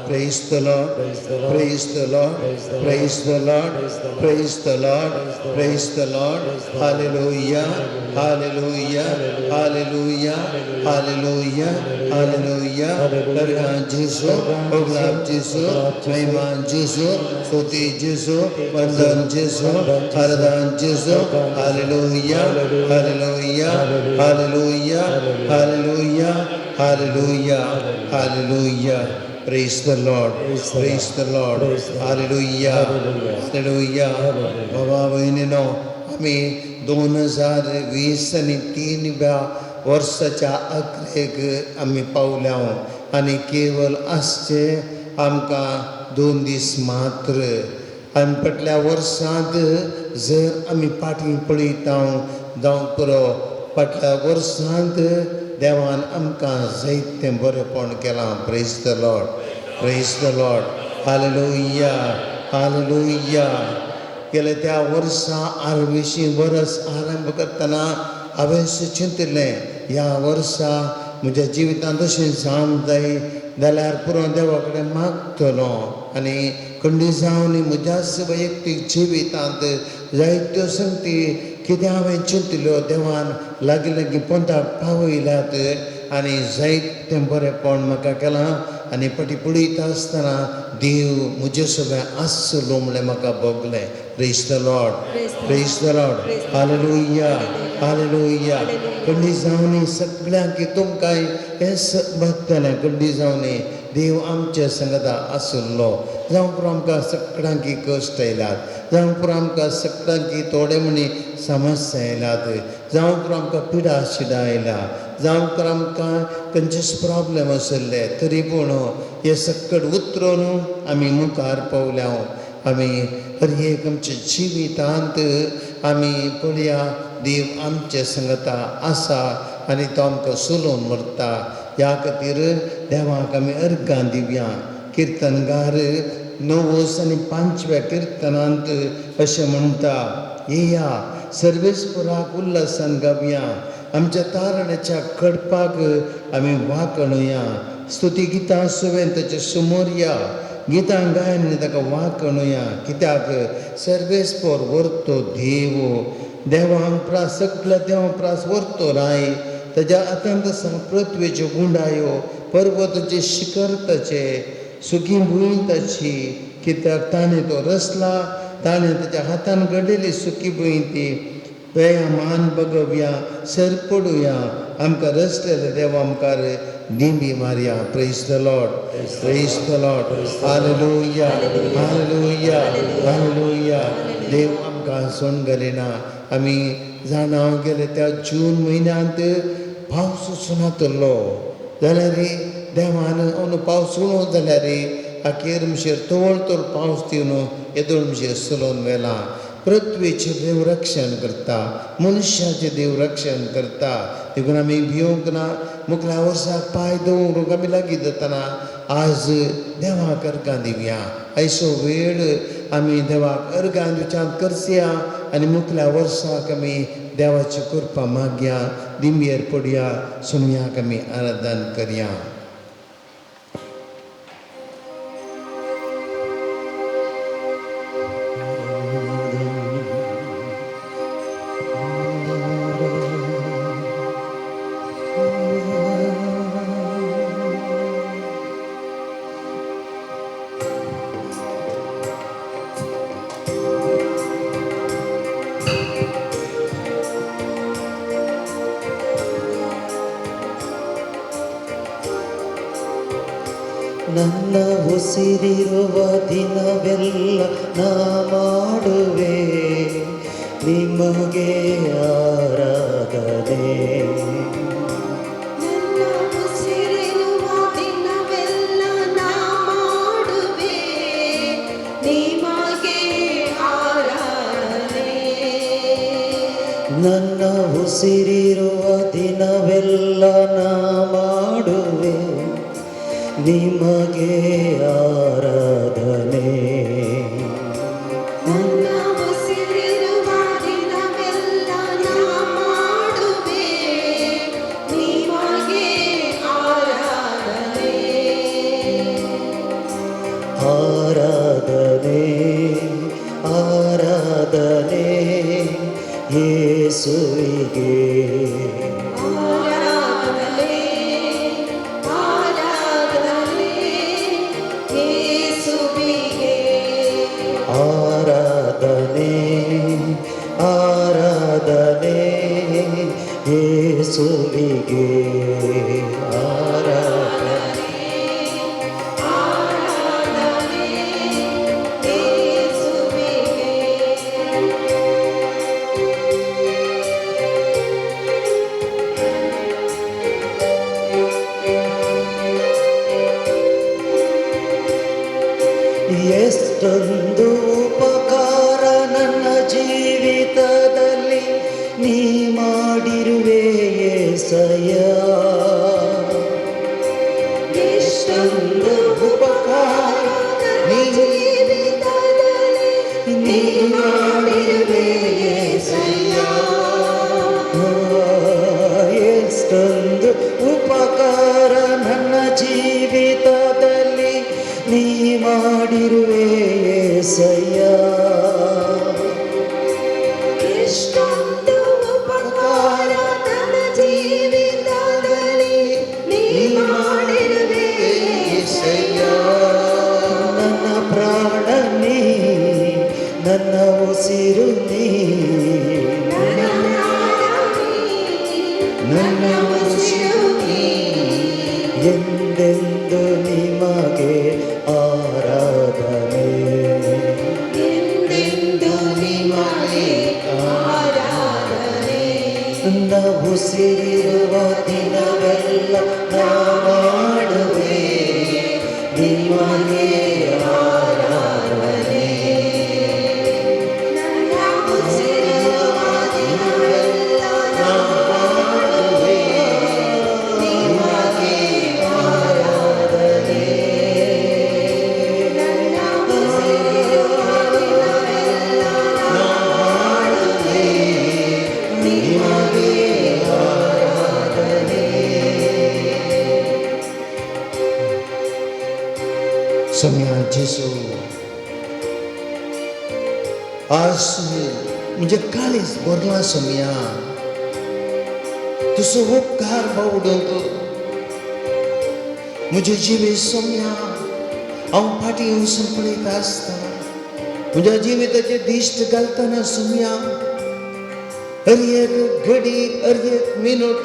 Praise the Lord. Praise the Lord. Praise the Lord. Praise the Lord. Praise the Lord. Hallelujah. Hallelujah. Hallelujah. Hallelujah. Hallelujah. दरगाह जेसू, उगलाब जेसू, महिमा जेसू, स्तुति जेसू, वंदन जेसू, आराधन जेसू. Hallelujah. Hallelujah. Hallelujah. Hallelujah. Hallelujah. Hallelujah. Praise the Lord. Praise the Lord. Hallelujah. Hallelujah. बाबा भयणीनो, आमी 2020 आनी 3 व्या वर्साच्या अखेरेक आमी पावल्या आनी केवल आसचे आमकां 2 दीस मात्र. आनी फाटल्या वर्सांत जर आमी फाटीं पळयता जावं पुरो, फाटल्या वर्सांत देवान आमकां जायतें बरेंपण केलां. Praise the Lord. Praise the Lord. Hallelujah. Hallelujah. गेले त्या वर्सा आरविशीं वरस आरंभ करतना हांवें चिंतिल्लें, ह्या वर्सा म्हज्या जिवितांत अशें जावंक जाय जाल्यार पुरो देवा कडेन मागतलो. आनी खंडीत जावन म्हज्याच वैयक्तीक जिवितांत जायत्यो संगती कितें हांवें चिंतिल्ल्यो देवान लागीं लागीं पोंताक पावयल्यात आनी जायतें बरेंपण म्हाका केलां. आनी फाटीं पळयता आसतना देव म्हजे सगळें आसलो म्हणलें म्हाका भोगलें. Praise the Lord. Praise the Lord. Hallelujah. Hallelujah. खंडीत जावनी सगळ्यांक तुमकां हें भोगतलें. खंडीत जावनी देव आमचे संगता आसलो. जावं पुरो आमकां सगळ्यांक कश्ट आयल्यात, जावं पुरो आमकां सगळ्यांक थोडे म्हणी समस्या आयल्यात, जावं पुरो आमकां पिडा शिडा आयल्या, जावं पुरो आमकां खंयचेच प्रॉब्लेम आशिल्ले, तरी पूण हे सकट उतरून आमी मुखार पावल्या. आमी हर एक आमच्या जिवितांत आमी पळया, देव आमचे संगता आसा आनी तो आमकां चलोवन व्हरता. ह्या खातीर देवाक आमी अर्गां दिवया. किर्तनगार 9 आनी 5व्या किर्तनांत अशें म्हणटा, येया सर्वेस्पराक उल्हासान गावया, आमच्या तारणाच्या कडपाक आमी वाकणुया. स्तुती गितां सुवें ताचे समोर या, गितां गायन आनी ताका वाकणुया. कित्याक सर्वेस्पर व्हरतो देव, देवांक प्रास सगळ्या देवां प्रास व्हरतो राय. ताज्या हातांत आसा पृथ्वेच्यो गुंडायो, पर्वताचे शिखर ताचे, सुकी भूंय ताची. कित्याक ताणें तो रचला, ताणें ताच्या हातान घडयली सुकी भूंय ती. वेया मान बगोवया, सर पडुया, आमकां रचलेले देवा मुखार दिंबी मारया. Praise the Lord. Praise the Lord. Hallelujah. Hallelujah. Hallelujah. देव आमकां सोडून घालिना. आमी जाणा गेले त्या जून म्हयन्यांत पावस नातलो जाल्यार देवान अंदू पावस उणो जाल्यार अखेर म्हणशेर तवळ तर पावस दिवन येदोळ म्हणशेर चलोवन व्हेला. पृथ्वेचें देव रक्षण करता, मनशाचें देव रक्षण करता. देखून आमी भिवंक ना. मुखल्या वर्साक पांय दवरूंक आमी लागीं जातना आज देवाक अर्गां दिवया. आयचो वेळ आमी देवाक अर्गां दिवच्यान करसया आनी मुखल्या वर्साक आमी देवाची कृपा मागया, दिंबयेर पडया, सुमयाक आमी आराधन करया. ನನ್ನ ಉಸಿರಿರುವ ದಿನವೆಲ್ಲ ನಾ ಮಾಡುವೆ ನಿಮಗೆ ಆರಾಧನೆ. ನನ್ನ ಉಸಿರಿರುವ ದಿನವೆಲ್ಲ ನಾ ಮಾಡುವೆ ನಿಮಗೆ ಆರಾಧನೆ. ನನ್ನ ಉಸಿರಿರುವ ದಿನವೆಲ್ಲ ನಾ ಮಾಡುವೆ ನಿಮಗೆ ಆರಾಧನೆ. ನನ್ನ ಉಸಿರಿರುವ ದಿನವೆಲ್ಲ ನಾ ಮಾಡುವೆ ನಿಮಗೆ ಆರಾಧನೆ. ಆರಾಧನೆ, ಆರಾಧನೆ ಯೇಸುವಿಗೆ. ಆರಾಧನೆ, ಆರಾಧನೆ ಯೇಸುವಿಗೆ. ಆರಾಧನೆ, ಆರಾಧನೆ ಯೇಸುವಿಗೆ. ಆರಾಧನೆ. ಆರಾಧನೆ ಯೇಸುವಿಗೆ. ಎಷ್ಟೊಂದು ಉಪಕಾರ ನನ್ನ ಜೀವಿತದಲ್ಲಿ ನೀ ಮಾಡಿರುವೆ ಏಸಯ್ಯ. ಎಷ್ಟೊಂದು ಉಪಕಾರ ನನ್ನ ಜೀವಿತದಲ್ಲಿ ನೀ ಮಾಡಿರುವೆ ಏಸಯ್ಯ. ಎಷ್ಟೊಂದು ಉಪಕಾರ ನನ್ನ ಜೀವಿತದಲ್ಲಿ ನೀ ಮಾಡಿರುವೆ ಏಸಯ್ಯ. ಎಷ್ಟೊಂದು ಉಪಕಾರ ನನ್ನ ಜೀವಿತದಲ್ಲಿ ನೀ ಮಾಡಿರುವೆ ಏಸಯ್ಯ. ನನ್ನ ಪ್ರಾಣ ನೀ, ನನ್ನ ಉಸಿರು ನೀ. ನನ್ನ ಪ್ರಾಣ ನೀ, ನನ್ನ ಉಸಿರು ನೀ. ಎಂದೆಂದು ನಿಮಗೆ ಆರಾಧನೆ. ಎಂದೆಂದು ನಿಮಗೆ ಆರಾಧನೆ. ನನ್ನ ಉಸಿರಿರುವ ದಿನವೆಲ್ಲ ನಾ ಮಾಡುವೆ ನಿಮಗೆ ಆರಾಧನೆ. ನನ್ನ ಉಸಿರಿರುವ ದಿನವೆಲ್ಲ ನಾ ಮಾಡುವೆ ನಿಮಗೆ ಆರಾಧನೆ. ನನ್ನ ಉಸಿರಿರುವ ದಿನವೆಲ್ಲ ನಾ ಮಾಡುವೆ ನಿಮಗೆ ಆರಾಧನೆ. सोम्या जेजू, आज म्हजें काळीज भरलां सोम्या तुजो उपकार बावडूंक. म्हजें जिवीत सोम्या हांव फाटीं वचून पळयता आसता, म्हज्या जिविताचेर दिश्ट घालतना सोम्या, हर एक घडी, हर एक मिनट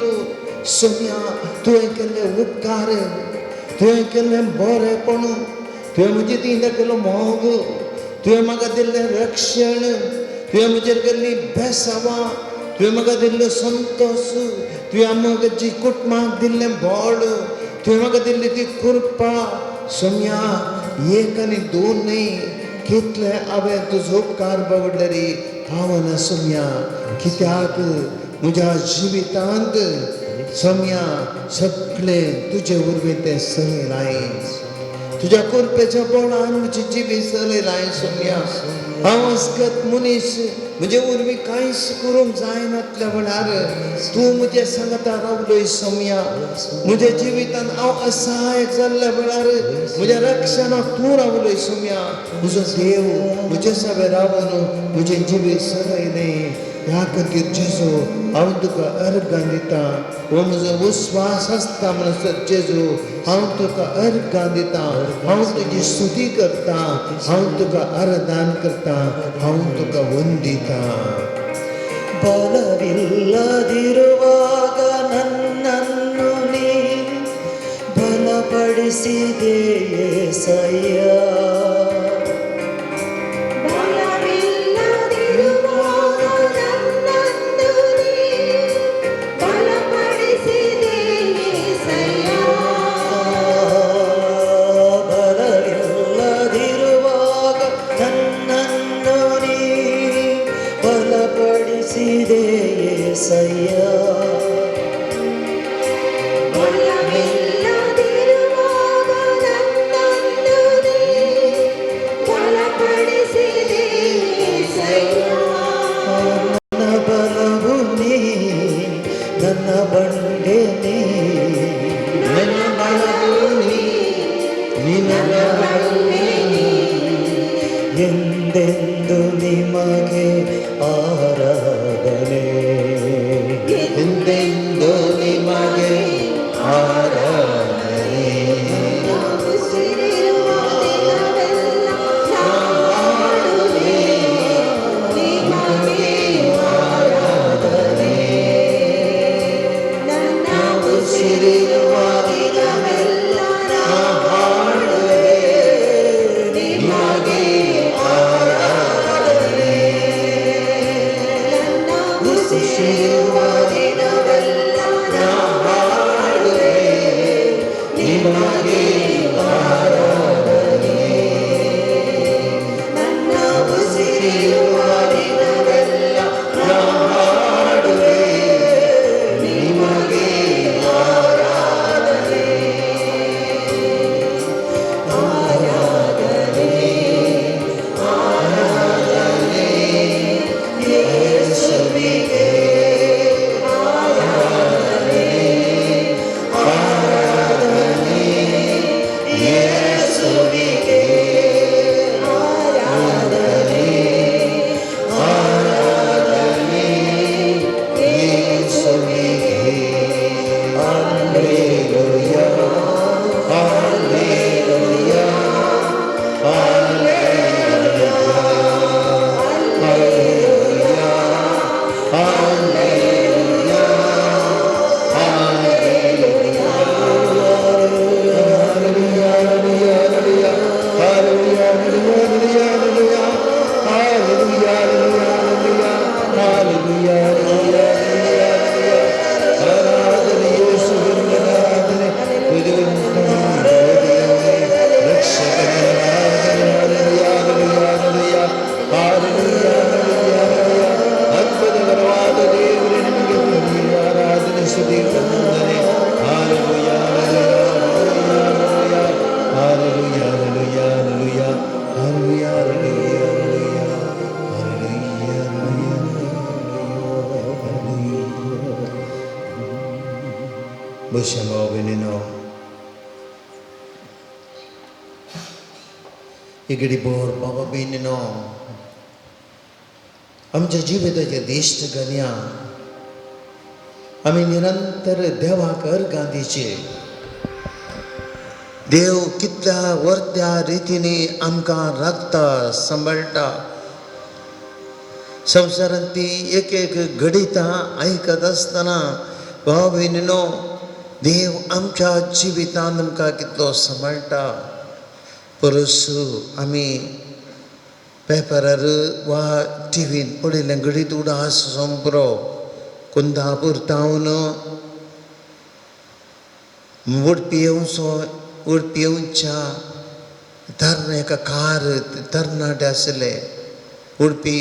सोम्या तुवें केल्ले उपकार, तुवें केल्लें बरेपण, तुवें म्हजे दिना केलो मोग, तुवें म्हाका दिल्लें रक्षण, तुवें म्हजेर केल्ली बेसावां, तुवें म्हाका दिल्लो संतोश, तुवें म्हाका जी कुटुंबाक दिल्लें बळ, तुवें म्हाका दिल्ली ती कृपा सोम्या, एक आनी दोन न्हय, कितले हांवें तुजो उपकार बावडले रे पावना सोम्या. कित्याक म्हज्या जिवितांत सोम्या सगळें तुजे वरवीं तें चलयलां. तुज्या कृपेच्या बळान म्हजें जिवीत चलयलां सोम्या. हांव अस्कत मनीस, म्हजे वरवीं कांयच करूंक जायनातल्या वेळार तूं म्हज्या सांगता रावलोय सोम्या. म्हज्या जिवितान हांव असहाय जाल्ल्या वेळार म्हज्या रक्षणाक तूं रावलोय सोम्या. म्हजो देव म्हजे सगळे रावन म्हजें जिवीत चलयलें. ह्या खातीर जेजू हांव तुका अर्गां दिता. हो म्हजो विस्वास आसता म्हणसर जेजू हांव तुका अर्गां दिता, हांव तुजी स्तुती करता, हांव तुका आराधन करता, हांव तुका वंदिता. ಬಲವಿಲ್ಲದಿರುವಾಗ ನನ್ನನ್ನು ನೀ ಬಲಪಡಿಸಿದೆ ಏಸಯ್ಯ. ಬಲವಿಲ್ಲದಿರುವಾಗ ನನ್ನನ್ನು ನೀ ಬಲಪಡಿಸಿದೆ ಏಸಯ್ಯ. ಬಲವಿಲ್ಲದಿರುವಾಗ ನನ್ನನ್ನು ನೀ ಬಲಪಡಿಸಿದೆ ಏಸಯ್ಯ. ಬಲವಿಲ್ಲದಿರುವಾಗ ನನ್ನನ್ನು ನೀ ಬಲಪಡಿಸಿದೆ ಏಸಯ್ಯ. ನನ್ನ ಬಲವು ನೀ, ನನ್ನ ಬಂಡೆ ನೀ. ನನ್ನ ಬಲವು ನೀ, ನಿನ್ನ ಬಂಡೆ. ಯೇಸುವಿಗೆ ಆರಾಧನೆ, ಆರಾಧನೆ ಯೇಸುವಿಗೆ. Hallelujah, hallelujah, hallelujah, hallelujah, hallelujah, hallelujah, hallelujah, hallelujah, hallelujah, hallelujah, hallelujah, hallelujah. ಆರಾಧನೆ ಯೇಸುವಿನ ಆರಾಧನೆ, ರಕ್ಷಕನ ಆರಾಧನೆ. Hallelujah, hallelujah, hallelujah, hallelujah. ಅದ್ಭುತಕರವಾದ ದೇವರೇ, ನಿಮಗೆ ಆರಾಧನೆ, ಸ್ತುತಿ, ವಂದನೆ. Hallelujah, hallelujah, hallelujah, hallelujah, hallelujah, hallelujah, hallelujah, hallelujah. बशा भाव भयणींनो, इगडी बोर बाबा भयणींनो, आमच्या जिविताचे दिश्ट घालया. आमी निरंतर देवाक अर्गां दिवची. देव कितल्या वर्त्या रितीनी आमकां राखता, सांबाळटा. संवसारांत ती एक एक घडितां आयकत आसतना, भाव भयणीनो, देव आमच्या जिवितांत आमकां कितलो सांबाळटा. परस आमी पेपरार वा टिवीन पळयलें घडीत उडास सोंपरो कुंदापूर तावन उडपी येवचो, उडपी येवच्या तरणे एका कार तरणाटे आशिल्ले. उडपी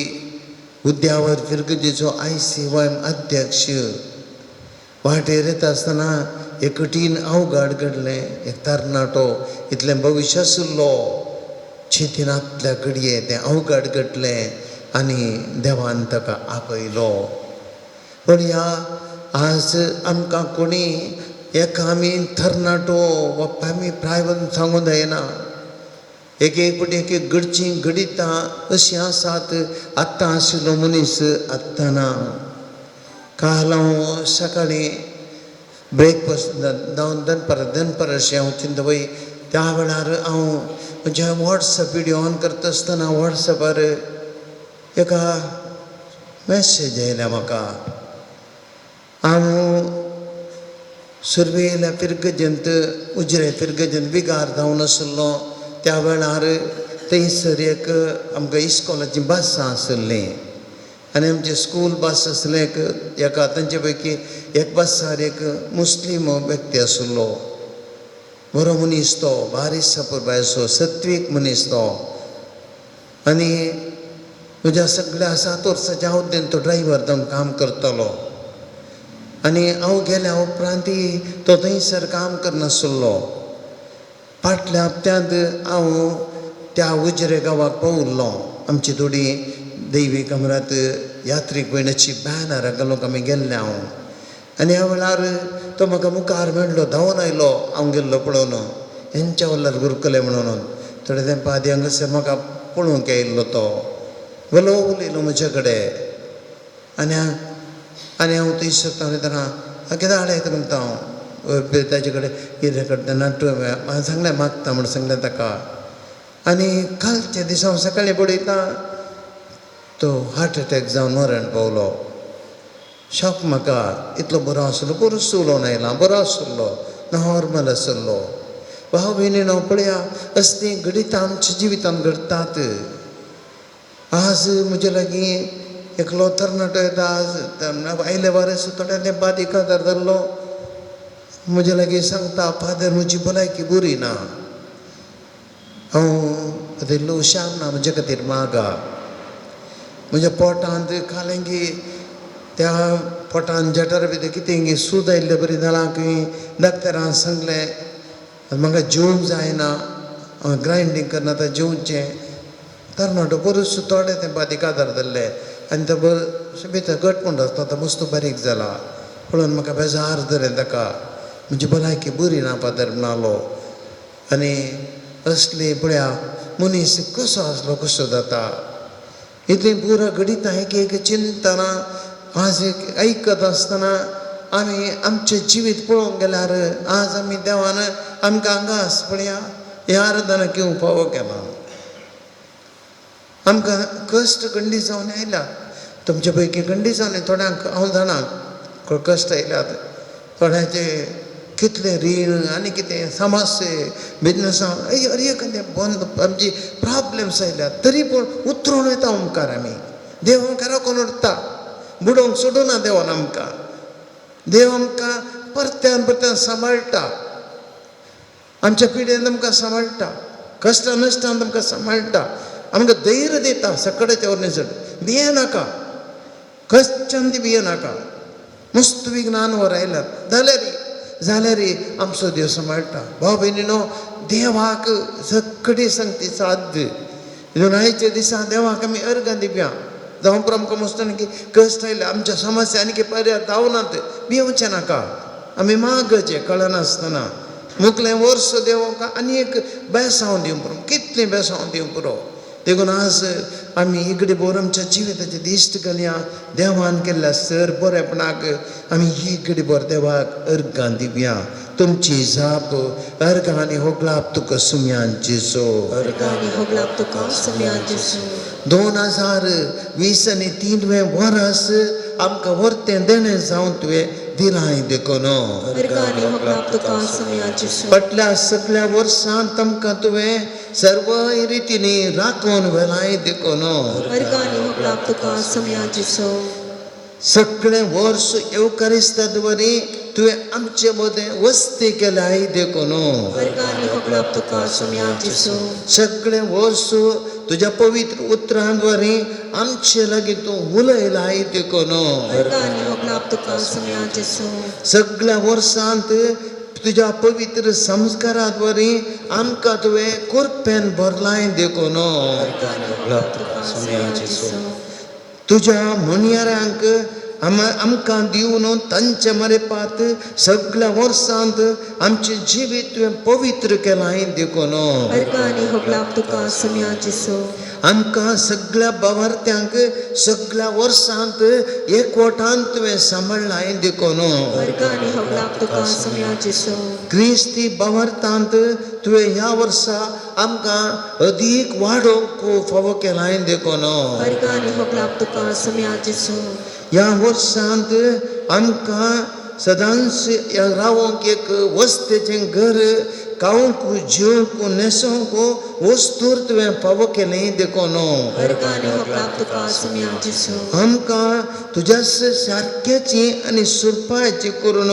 उद्यावर फिरगजेचो आय सी वाय एम अध्यक्ष वाटेर येता आसतना एक कठीण अवघड घडलें. एक तरणाटो, इतलें भविश्य आशिल्लो, चिंतिनातल्या घडये तें अवघड घडलें आनी देवान ताका आपयलो. पूण ह्या आज आमकां कोणी एका आमी तरणाटो वा आमी प्रायवन सांगूंक जायना. एक एक फावटी एक एक घडचीं घडितां अशीं आसात, आत्तां आशिल्लो मनीस आत्तां ना. काल हांव सकाळीं ब्रेकफास्ट जावन दनपार दनपार अशें हांव चिंता पळय, त्या वेळार हांव म्हज्या वॉट्सएप विडियो ऑन करता आसतना वॉट्सएपार एका मॅसेज आयल्या म्हाका. हांव सुरवेल्या फिरगजेंत, उजरे फिरगजेंत विगार जावन आशिल्लो. त्या वेळार थंयसर एक आमकां इस्कॉलाचीं बसां आशिल्लीं आनी आमचें स्कूल बस आसलें. एक एका तांचे पैकी एक बसार एक मुस्लीम व्यक्ती आशिल्लो. बरो मनीस तो, बारीक सपुरबायेचो, सत्वीक मनीस तो. आनी म्हज्या सगळ्या 7 वर्साच्या अवधेन तो ड्रायव्हर जावन काम करतालो आनी हांव गेल्या उपरांत तो थंयसर काम करनासलो. फाटल्या हप्त्यांत हांव त्या उजरे गांवाक पाविल्लो. आमची थोडी दैवी कमरात यात्रीक भयणाची बॅनर घालूंक आमी गेल्ले हांव. आनी ह्या वेळार तो म्हाका मुखार मेळ्ळो, धांवून आयलो हांव गेल्लो पळोवन. हेंच्या वल्लार गुरकले म्हणून थोडे तेंपा आदी हांगासर म्हाका पळोवंक आयिल्लो. तो बरो उलयलो म्हजे कडेन आनी आनी हांव थंयसर उलयतना कितें हाडयता म्हणटा हांव ताजे कडेन कितें करता नाटू. हांवें सांगलें, मागता म्हण सांगलें ताका. आनी कालच्या दिसा हांव सकाळीं पळयता, तो हार्ट अटॅक जावन मरण पावलो. शॉक म्हाका. इतलो बरो आसलो, बरोच उलोवन आयला, बरो आशिल्लो, नॉर्मल आशिल्लो. भाव भयणीनो, पळया, असलीं घडितां आमच्या जिवितांत घडटात. आज म्हजे लागीं एकलो तरणाटो येता. आज आयले बरें, थोड्या तेंपार एकादार धरलो. म्हजे लागीं सांगता, फादर, म्हजी भलायकी बरी ना, हांव आतां इल्लो हुशार ना, म्हजे खातीर मागा. म्हज्या पोटांत खालें की त्या पोटान जठर भितर कितें सूज आयिल्ले बरी जालां खंय. डॉक्टरान सांगलें, म्हाका जेवंक जायना, हांव ग्रायंडींग करना आतां जेवचें. तरणाटो बरोच थोडे तेंपा दिकादार धरले आनी तो बरो भितर घट म्हणटा आसता, आतां मस्त बारीक जाला. पळोवन म्हाका बेजार जालें ताका. म्हजी भलायकी बरी ना फादर म्हणालो. आनी असले पळया मनीस कसो आसलो कसो जाता. इतलीं पुरा घडितां एक एक चिंतना आज एक आयकत आसतना आमी आमचें जिवीत पळोवंक गेल्यार आज आमी देवान आमकां हांगा आस पळया ह्या आराधना किंव फावो केला. आमकां कश्ट गंडी जावन आयल्यात, तुमचे पैकी गंडी जावन थोड्यांक हांव जाणा कश्ट आयल्यात, थोड्यांचे कितले रीण आनी कितें समस्ये बिजनसां अरे एखादें बंद आमची प्रॉब्लम्स आयल्यात, तरी पूण उतरून वयता मुखार आमी. देव आमकां राखून उरता, बुडोवंक सोडूना देवान आमकां. देव आमकां परत्यान परत्यान सांबाळटा, आमच्या पिड्यान आमकां सांबाळटा, कश्टां नश्टान आमकां सांबाळटा, आमकां धैर्य दिता. सकडाच्या वरवीं चड भिये नाका, कश्टान ती भिये नाका. मस्त विज्ञान वर आयल्यात जाल्यार आमचो देव सांबाळटा. भाव भयणीनो, देवाक सगळी संगती साध्य. आयच्या दिसा देवाक आमी अर्गां दिवया. जावं पुरो आमकां मस्त की कश्ट आयले, आमच्या समस्या आनी पर्याय जावनात, भिवचें नाका. आमी मागचें कळनासतना मुखलें वर्स देव आमकां आनी एक बेसांव दिवं पुरो, कितलें बेसांव दिवं पुरो. देखून आज आमी इगडे भर आमच्या जिविताचे दिश्ट घालया. देवान केल्ल्या सर बरेपणाक आमी इगडे भर देवाक अर्गां दिवया. तुमची जाप अर्गां आनी होगलाप तुका सुम्यान जेजो. अर्गां होगलाप तुका सुम्यान जेजू. 2020 आनी 3वें वर्स आमकां वर्तें देणें जावन तुवें दिलांय देखून. अर्गां होगलाप तुका सुम्यान जेजू. फाटल्या सगळ्या वर्सांत आमकां तुवें सर्व रितींनी राखून व्हेलांय देखून. अर्गां होगलाप तुका सुम्यान जेजू. सगळें वर्स येवकारिस्ता वरी तुवें आमचे मदें वस्ती केल्याय देखून. अर्गां होगलाप तुका सुम्यान जेजू. सगळें वर्स तुज्या पवित्र उतरां आमचे लागीं तूं उलयलाय देखून. अर्गां होगलाप तुका सुम्यान जेजू. सगळ्या वर्सांत तुज्या पवित्र संस्काराद्वारे आमकां तुवें कुरपेन भरलाय देखून. अर्गां होगलाप तुका सुम्यान जेजू. तुज्या म्हणयाऱ्यांक आमकां दिवन तांचे मरेपात सगळ्या वर्सांत आमचें जिवीत तुवें पवित्र केलां देखून. अर्गां होगलाप तुका सुम्यान जेजू. आमकां सगळ्या बावार्थ्यांक सगळ्या वर्सांत एकवटान तुवें सांबाळ्ळां देखून. अर्गां होगलाप तुका सुम्यान जेजू. क्रिस्ती बावार्थांत तुवें ह्या वर्सा आमकां अदीक वाडोवंक फावो केलां देखून. अर्गां होगलाप तुका सुम्यान जेजू. ह्या वर्सांत आमकां सदांच रावोंक एक वस्तेचें घर खावंक जेवंक न्हेसोवंक वस्तूर तुवें फावो केलें देखून. अर्गां होगलाप तुका सुम्यान जेजू. आमकां तुज्या सारक्याची आनी सुरपायाची करून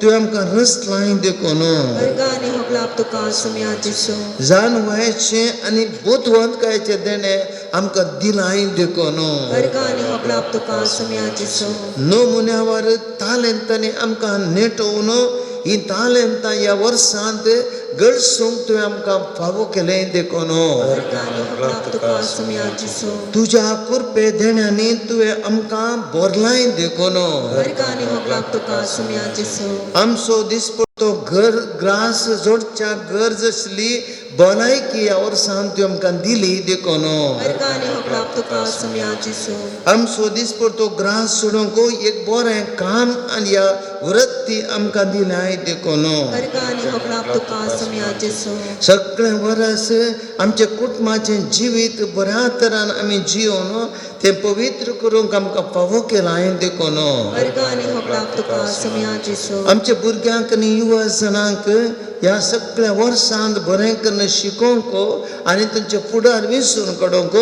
तुवें आमकां रसलाय देखून. अर्गां होगलाप तुका सुम्यान जेजू. जानवयाचें आनी बुदवंतकायेचें देणें आमकां दिलाय देखून. अर्गां होगलाप तुका सुम्यान जेजू. नमुन्यावर तालेंतांनी आमकां नेटोवन ही तालेंतां ह्या वर्सांत गळसूंक तुवें आमकां फावो केलें देखून. अर्गां होगलाप तुका सुम्यान जेजू. तुज्या कुरपे देण्यांनी तुवें आमकां भरलाय देखून. अर्गां होगलाप तुका सुम्यान जेजू. आमचो दिसपडतो घर ग्रास जोडच्या गरज आसली भलायकी ह्या वर्सान तुवें आमकां दिली देखून. अर्गां होगलाप तुका सुम्यान जेजू. आमचो दिसपडतो ग्रास सोडूंक एक बरें काम आनी ह्या वृत्ती आमकां दिल्याय देखून. अर्गां होगलाप तुका सुम्यान जेजू. सगळें वर्स आमच्या कुटुंबाचें जिवीत बऱ्या तरान आमी जियोवन तें पवित्र करूंक आमकां फावो केलां देखून. अर्गां होगलाप तुका सुम्यान जेजू. आमच्या भुरग्यांक आनी युवा जाणांक ह्या सगळ्या वर्सांत बरें करून शिकोवंक आनी तांचे फुडार विसरून काडूंक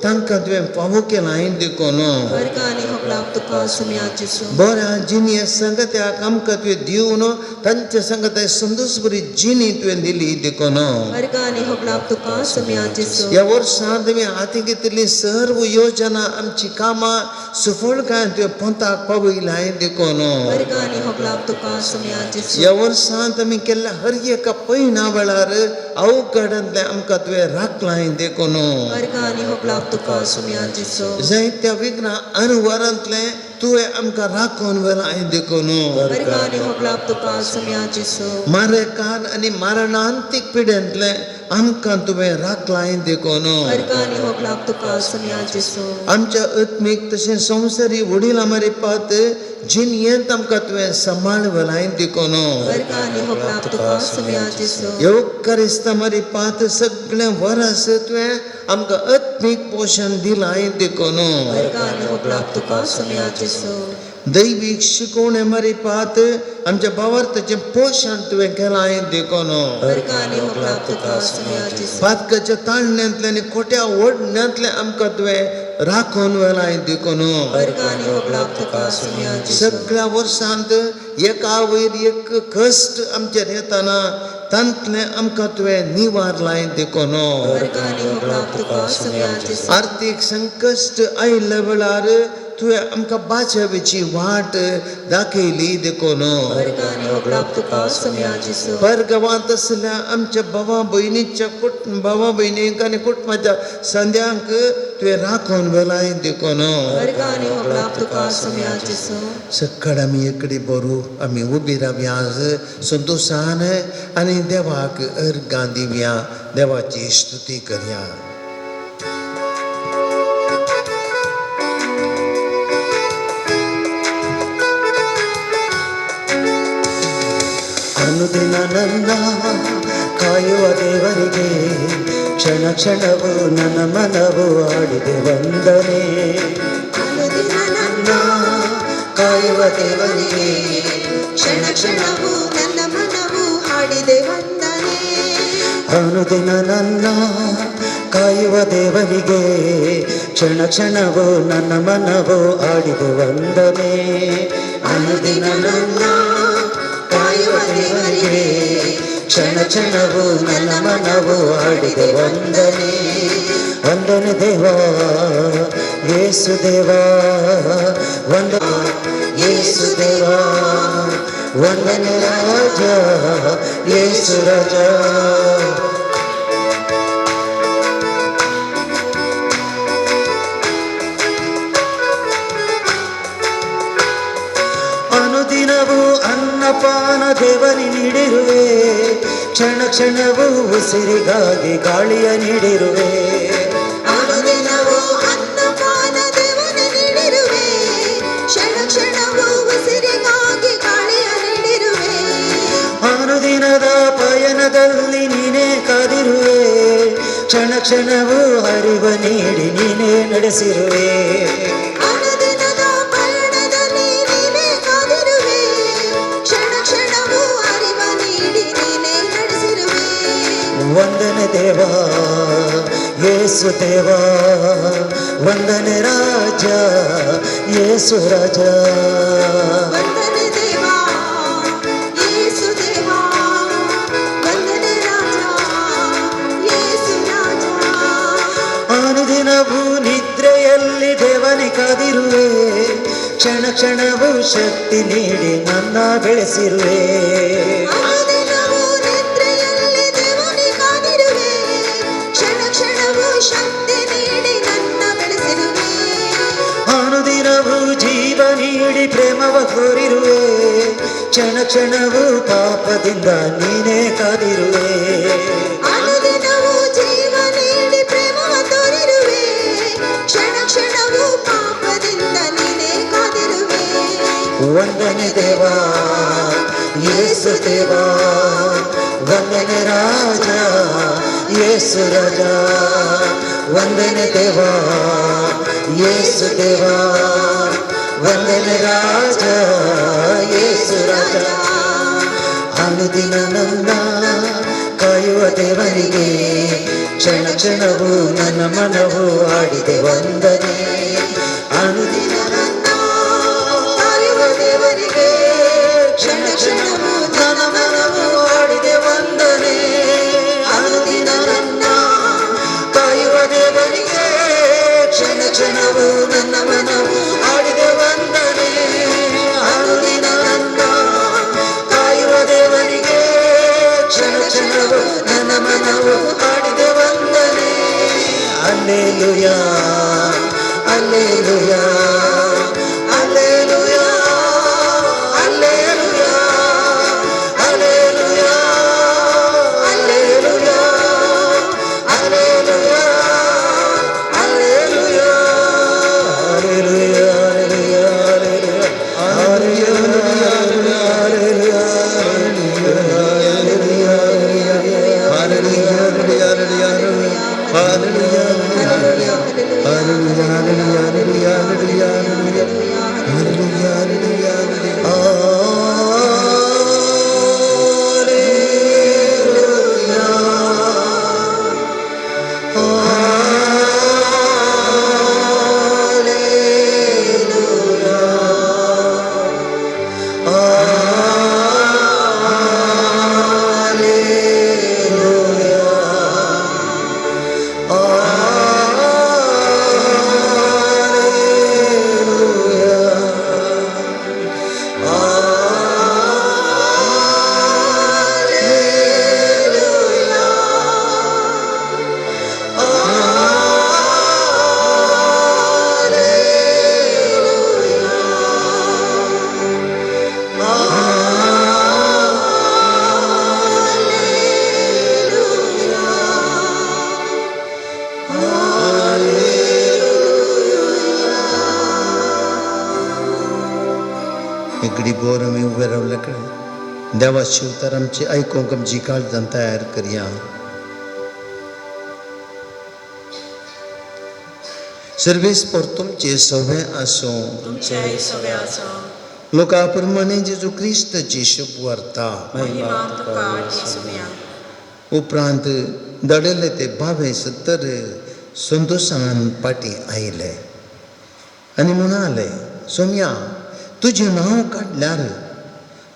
तांकां तुवें फावो केलां देखून. अर्गां होगलाप तुका सुम्यान जेजू. बऱ्या जिणी संगत्याक आमकां तुवें दिवन तांच्या संगत्याक संदोस बरी जिणी तुवें दिली देखून. अर्गां होगलाप तुका सुम्यान जेजू. ह्या वर्सांत तुवें हाती घेतिल्ली सर्व योजना आमची कामां सुफळकाय तुवें पोंताक पावयलां देखून. अर्गां होगलाप तुका सुम्यान जेजू. ह्या वर्सांत आमी केल्ल्या हर एका पयणा वेळार अवघडांतलें आमकां तुवें राखलां देखून. अर्गां होगलाप तुका सुम्यान जेजू. जायत्या विघ्नां अनवरांतलें तुवें आमकां राखून व्हेलां देखून. अर्गां होगलाप तुका सुम्यान जेजू. मारेकार आनी मरणांतीक पिड्यांतलें आमकां तुवें राखलाय देखून अर्गानी होगलाप तुका सुम्या जेसू। आमच्या आत्मीक तशें संवसारी वडील मारिपात जिनयेंत आमकां तुवें सांबाळ व्हेलाय देखून अर्गानी होगलाप तुका सुम्या जेसू। येवकारिस्ता मारिपात सगळें वरस तुवें आमकां आत्मीक पोशण दिलाय देखून अर्गानी होगलाप तुका सुम्या जेसू। दैवीक शिकवणे मारिपात आमच्या भावार्थाचें पोशण तुवें केलां देखून अर्गानी होगलाप तुका सुम्या जेसू। पातकाच्या ताळण्यांतल्यान आनी खोट्या ओडण्यांतल्यान आमकां तुवें राखून व्हेलाय देखून अर्गानी होगलाप तुका सुम्या जेसू। सगळ्या वर्सांत एका वयर एक कश्ट आमचेर येताना तांतलें आमकां तुवें निवारलाय देखून अर्गानी होगलाप तुका सुम्या जेसू। आर्थीक संकश्ट आयिल्ल्या वेळार तुवें आमकां बाचावेची वाट दाखयली देखून अर्गानी होगलाप तुका सुम्या जेसू। परगांवांत आसल्या आमच्या भावा भयणीच्या भावा भयणींक आनी कुटुंबाच्या संद्यांक तुवें राखून व्हेलाय देखून अर्गानी होगलाप तुका सुम्या जेसू। सकाळ आमी एकडे बरू आमी उबी रावया संतोशान आनी देवाक अर्गां दिवया देवाची स्तुती करया। ಅನುದಿನ ನನ್ನ ಕಾಯುವ ದೇವರಿಗೆ ಕ್ಷಣ ಕ್ಷಣವು ನನ್ನ ಮನವು ಆಡಿದೆ ವಂದನೆ. ಅನುದಿನ ನನ್ನ ಕಾಯುವ ದೇವರಿಗೆ ಕ್ಷಣ ಕ್ಷಣವು ನನ್ನ ಮನವು ಹಾಡಿದೆ ವಂದನೆ. ಅನುದಿನ ನನ್ನ ಕಾಯುವ ದೇವರಿಗೆ ಕ್ಷಣ ಕ್ಷಣವು ನನ್ನ ಮನವು ಆಡಿದೆ ವಂದನೆ. ಅನುದಿನ ನನ್ನ ಕಾಯುವ ದೇವರಿಗೆ ಕ್ಷಣ ಕ್ಷಣವು ನನ್ನ ಮನವು ಆಡಿದೆ ವಂದನೆ. ವಂದನೆ ದೇವಾ ಯೇಸು ದೇವಾ ವಂದ ಯೇಸು ದೇವಾ ವಂದನೆ ರಾಜ ಯೇಸು ರಾಜ. ಅನುದಿನವೂ ಅನ್ನಪಾನ ದೇವನಿ ನೀಡಿರುವೆ ಕ್ಷಣ ಕ್ಷಣವೂ ಉಸಿರಿಗಾಗಿ ಗಾಳಿಯ ನೀಡಿರುವೆ. ಅನುದಿನವೂ ಅನ್ನಪಾನ ದೇವನ ನೀಡಿರುವೆ ಕ್ಷಣ ಕ್ಷಣವೂ ಉಸಿರಿಗಾಗಿ ಗಾಳಿಯ ನೀಡಿರುವೆ. ಅನುದಿನದ ಪಯಣದಲ್ಲಿ ನೀನೇ ಕಾದಿರುವೆ ಕ್ಷಣ ಕ್ಷಣವೂ ಅರಿವ ನೀಡಿ ನೀನೇ ನಡೆಸಿರುವೆ. ಅನುದಿನದ ಪಯಣದಲ್ಲಿ ನೀನೇ ಕಾದಿರುವೆ ಕ್ಷಣ ಕ್ಷಣವೂ ಅರಿವ ನೀಡಿ ನೀನೇ ನಡೆಸಿರುವೆ. ವಂದನೆ ದೇವಾ ಯೇಸು ದೇವಾ ವಂದನೆ ರಾಜ ಯೇಸು ರಾಜ. ವಂದನೆ ದೇವಾ ಯೇಸು ದೇವಾ ವಂದನೆ ರಾಜ ಯೇಸು ರಾಜ. ಅನುದಿನವೂ ನಿದ್ರೆಯಲ್ಲಿ ದೇವನಿ ಕಾದಿರುವೆ ಕ್ಷಣ ಕ್ಷಣವೂ ಶಕ್ತಿ ನೀಡಿ ನನ್ನ ಬೆಳೆಸಿರುವೆ. ಅನುದಿನವೂ ನಿದ್ರೆಯಲ್ಲಿ ದೇವನೇ ಕಾದಿರುವೆ ಕ್ಷಣ ಕ್ಷಣವೂ ಶಕ್ತಿ ನೀಡಿ ನನ್ನ ಬೆಳೆಸಿರುವೆ. ಅನುದಿನವೂ ಜೀವ ನೀಡಿ ಪ್ರೇಮವ ಕೋರಿರುವೆ ಕ್ಷಣ ಕ್ಷಣವೂ ಪಾಪದಿಂದ ನೀನೇ ಕಾದಿರುವೆ. ಅನುದಿನವೂ ಜೀವ ನೀಡಿ ಪ್ರೇಮವ ತೋರಿರುವೆ ಕ್ಷಣ ಕ್ಷಣವೂ ಪಾಪದಿಂದ ನೀನೇ ಕಾದಿರುವೆ. ವಂದನೆ ದೇವಾ ಯೇಸು ದೇವಾ ವಂದನೆ ರಾಜ ಯೇಸು ರಾಜ. ವಂದನೆ ದೇವಾ ಯೇಸು ದೇವಾ ವಂದನೆ ರಾಜ ಯೇಸು ರಾಜ. ಅನುದಿನ ನನ್ನ ಕಾಯುವ ದೇವರಿಗೆ ಕ್ಷಣ ಕ್ಷಣವೂ ನನ್ನ ಮನವು ಆಡಿದೆ ವಂದನೆ. ಅನುದಿನ ನನ್ನ ಕಾಯುವ ದೇವರಿಗೆ ಕ್ಷಣ ಕ್ಷಣವೂ ನನ್ನ ಮನವು ಆಡಿದೆ ವಂದನೆ. ಅನುದಿನ ನನ್ನ ಕಾಯುವ ದೇವರಿಗೆ ಕ್ಷಣ ಕ್ಷಣವೂ ನನ್ನ ಮನವು ಆಡಿದೆ ವಂದನೆ. ಅನುದಿನ ನನ್ನ ಕಾಯುವ ದೇವರಿಗೆ ಕ್ಷಣ ಕ್ಷಣವೂ ನನ್ನ ಮನವು ಆಡಿದೆ ವಂದನೆ. Alleluia alleluia alleluia alleluia alleluia alleluia. Hallelujah, hallelujah, hallelujah, hallelujah, hallelujah, hallelujah, hallelujah, hallelujah. एकडे बोर आमी उबे रावले कडेन देवाचे उतर आमची आयकूंक आमची काळजान तयार करया. सर्वेस पर तुमचे सवे आसूं. तुमच्याय सवे आसो. लोका प्रमाणे जेजू क्रिस्ताची शुभ वार्ता. महिमा तुका येसुया. उपरांत दडले ते 72 संतोशान पाटी आयले आनी म्हणाले, सोम्या तुजें नांव काडल्यार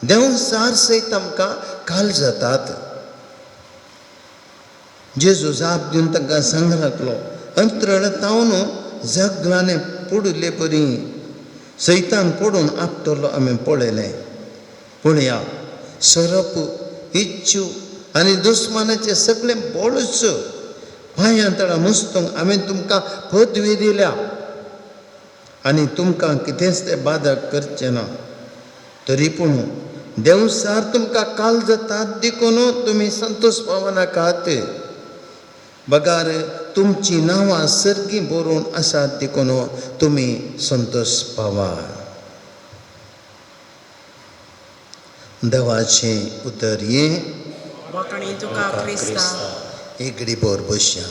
देंवचार सयत आमकां काल जातात. जेजू जाप दिवन तांकां सांग लागलो, अंत्रळ तावन जगलाने पडिल्ले परी सैतान पडून आपटलो आमी पळयलें. पळया, सरप, इच्छू आनी दुस्मानाचे सगळे बळच पांयां तळा मुस्तूंक हांवें तुमकां पदवी दिल्या आनी तुमकां कितेंच तें बादक करचें ना. तरी पूण देंवचार तुमकां काल जातात देखून तुमी संतोश पावनाकात, बगार तुमचीं नांवां सर्गीं बरोवन आसात देखून तुमी संतोश पावात. देवाचें उतर हें. वाखाणी तुका क्रिस्ता. एकडे बोर बसया.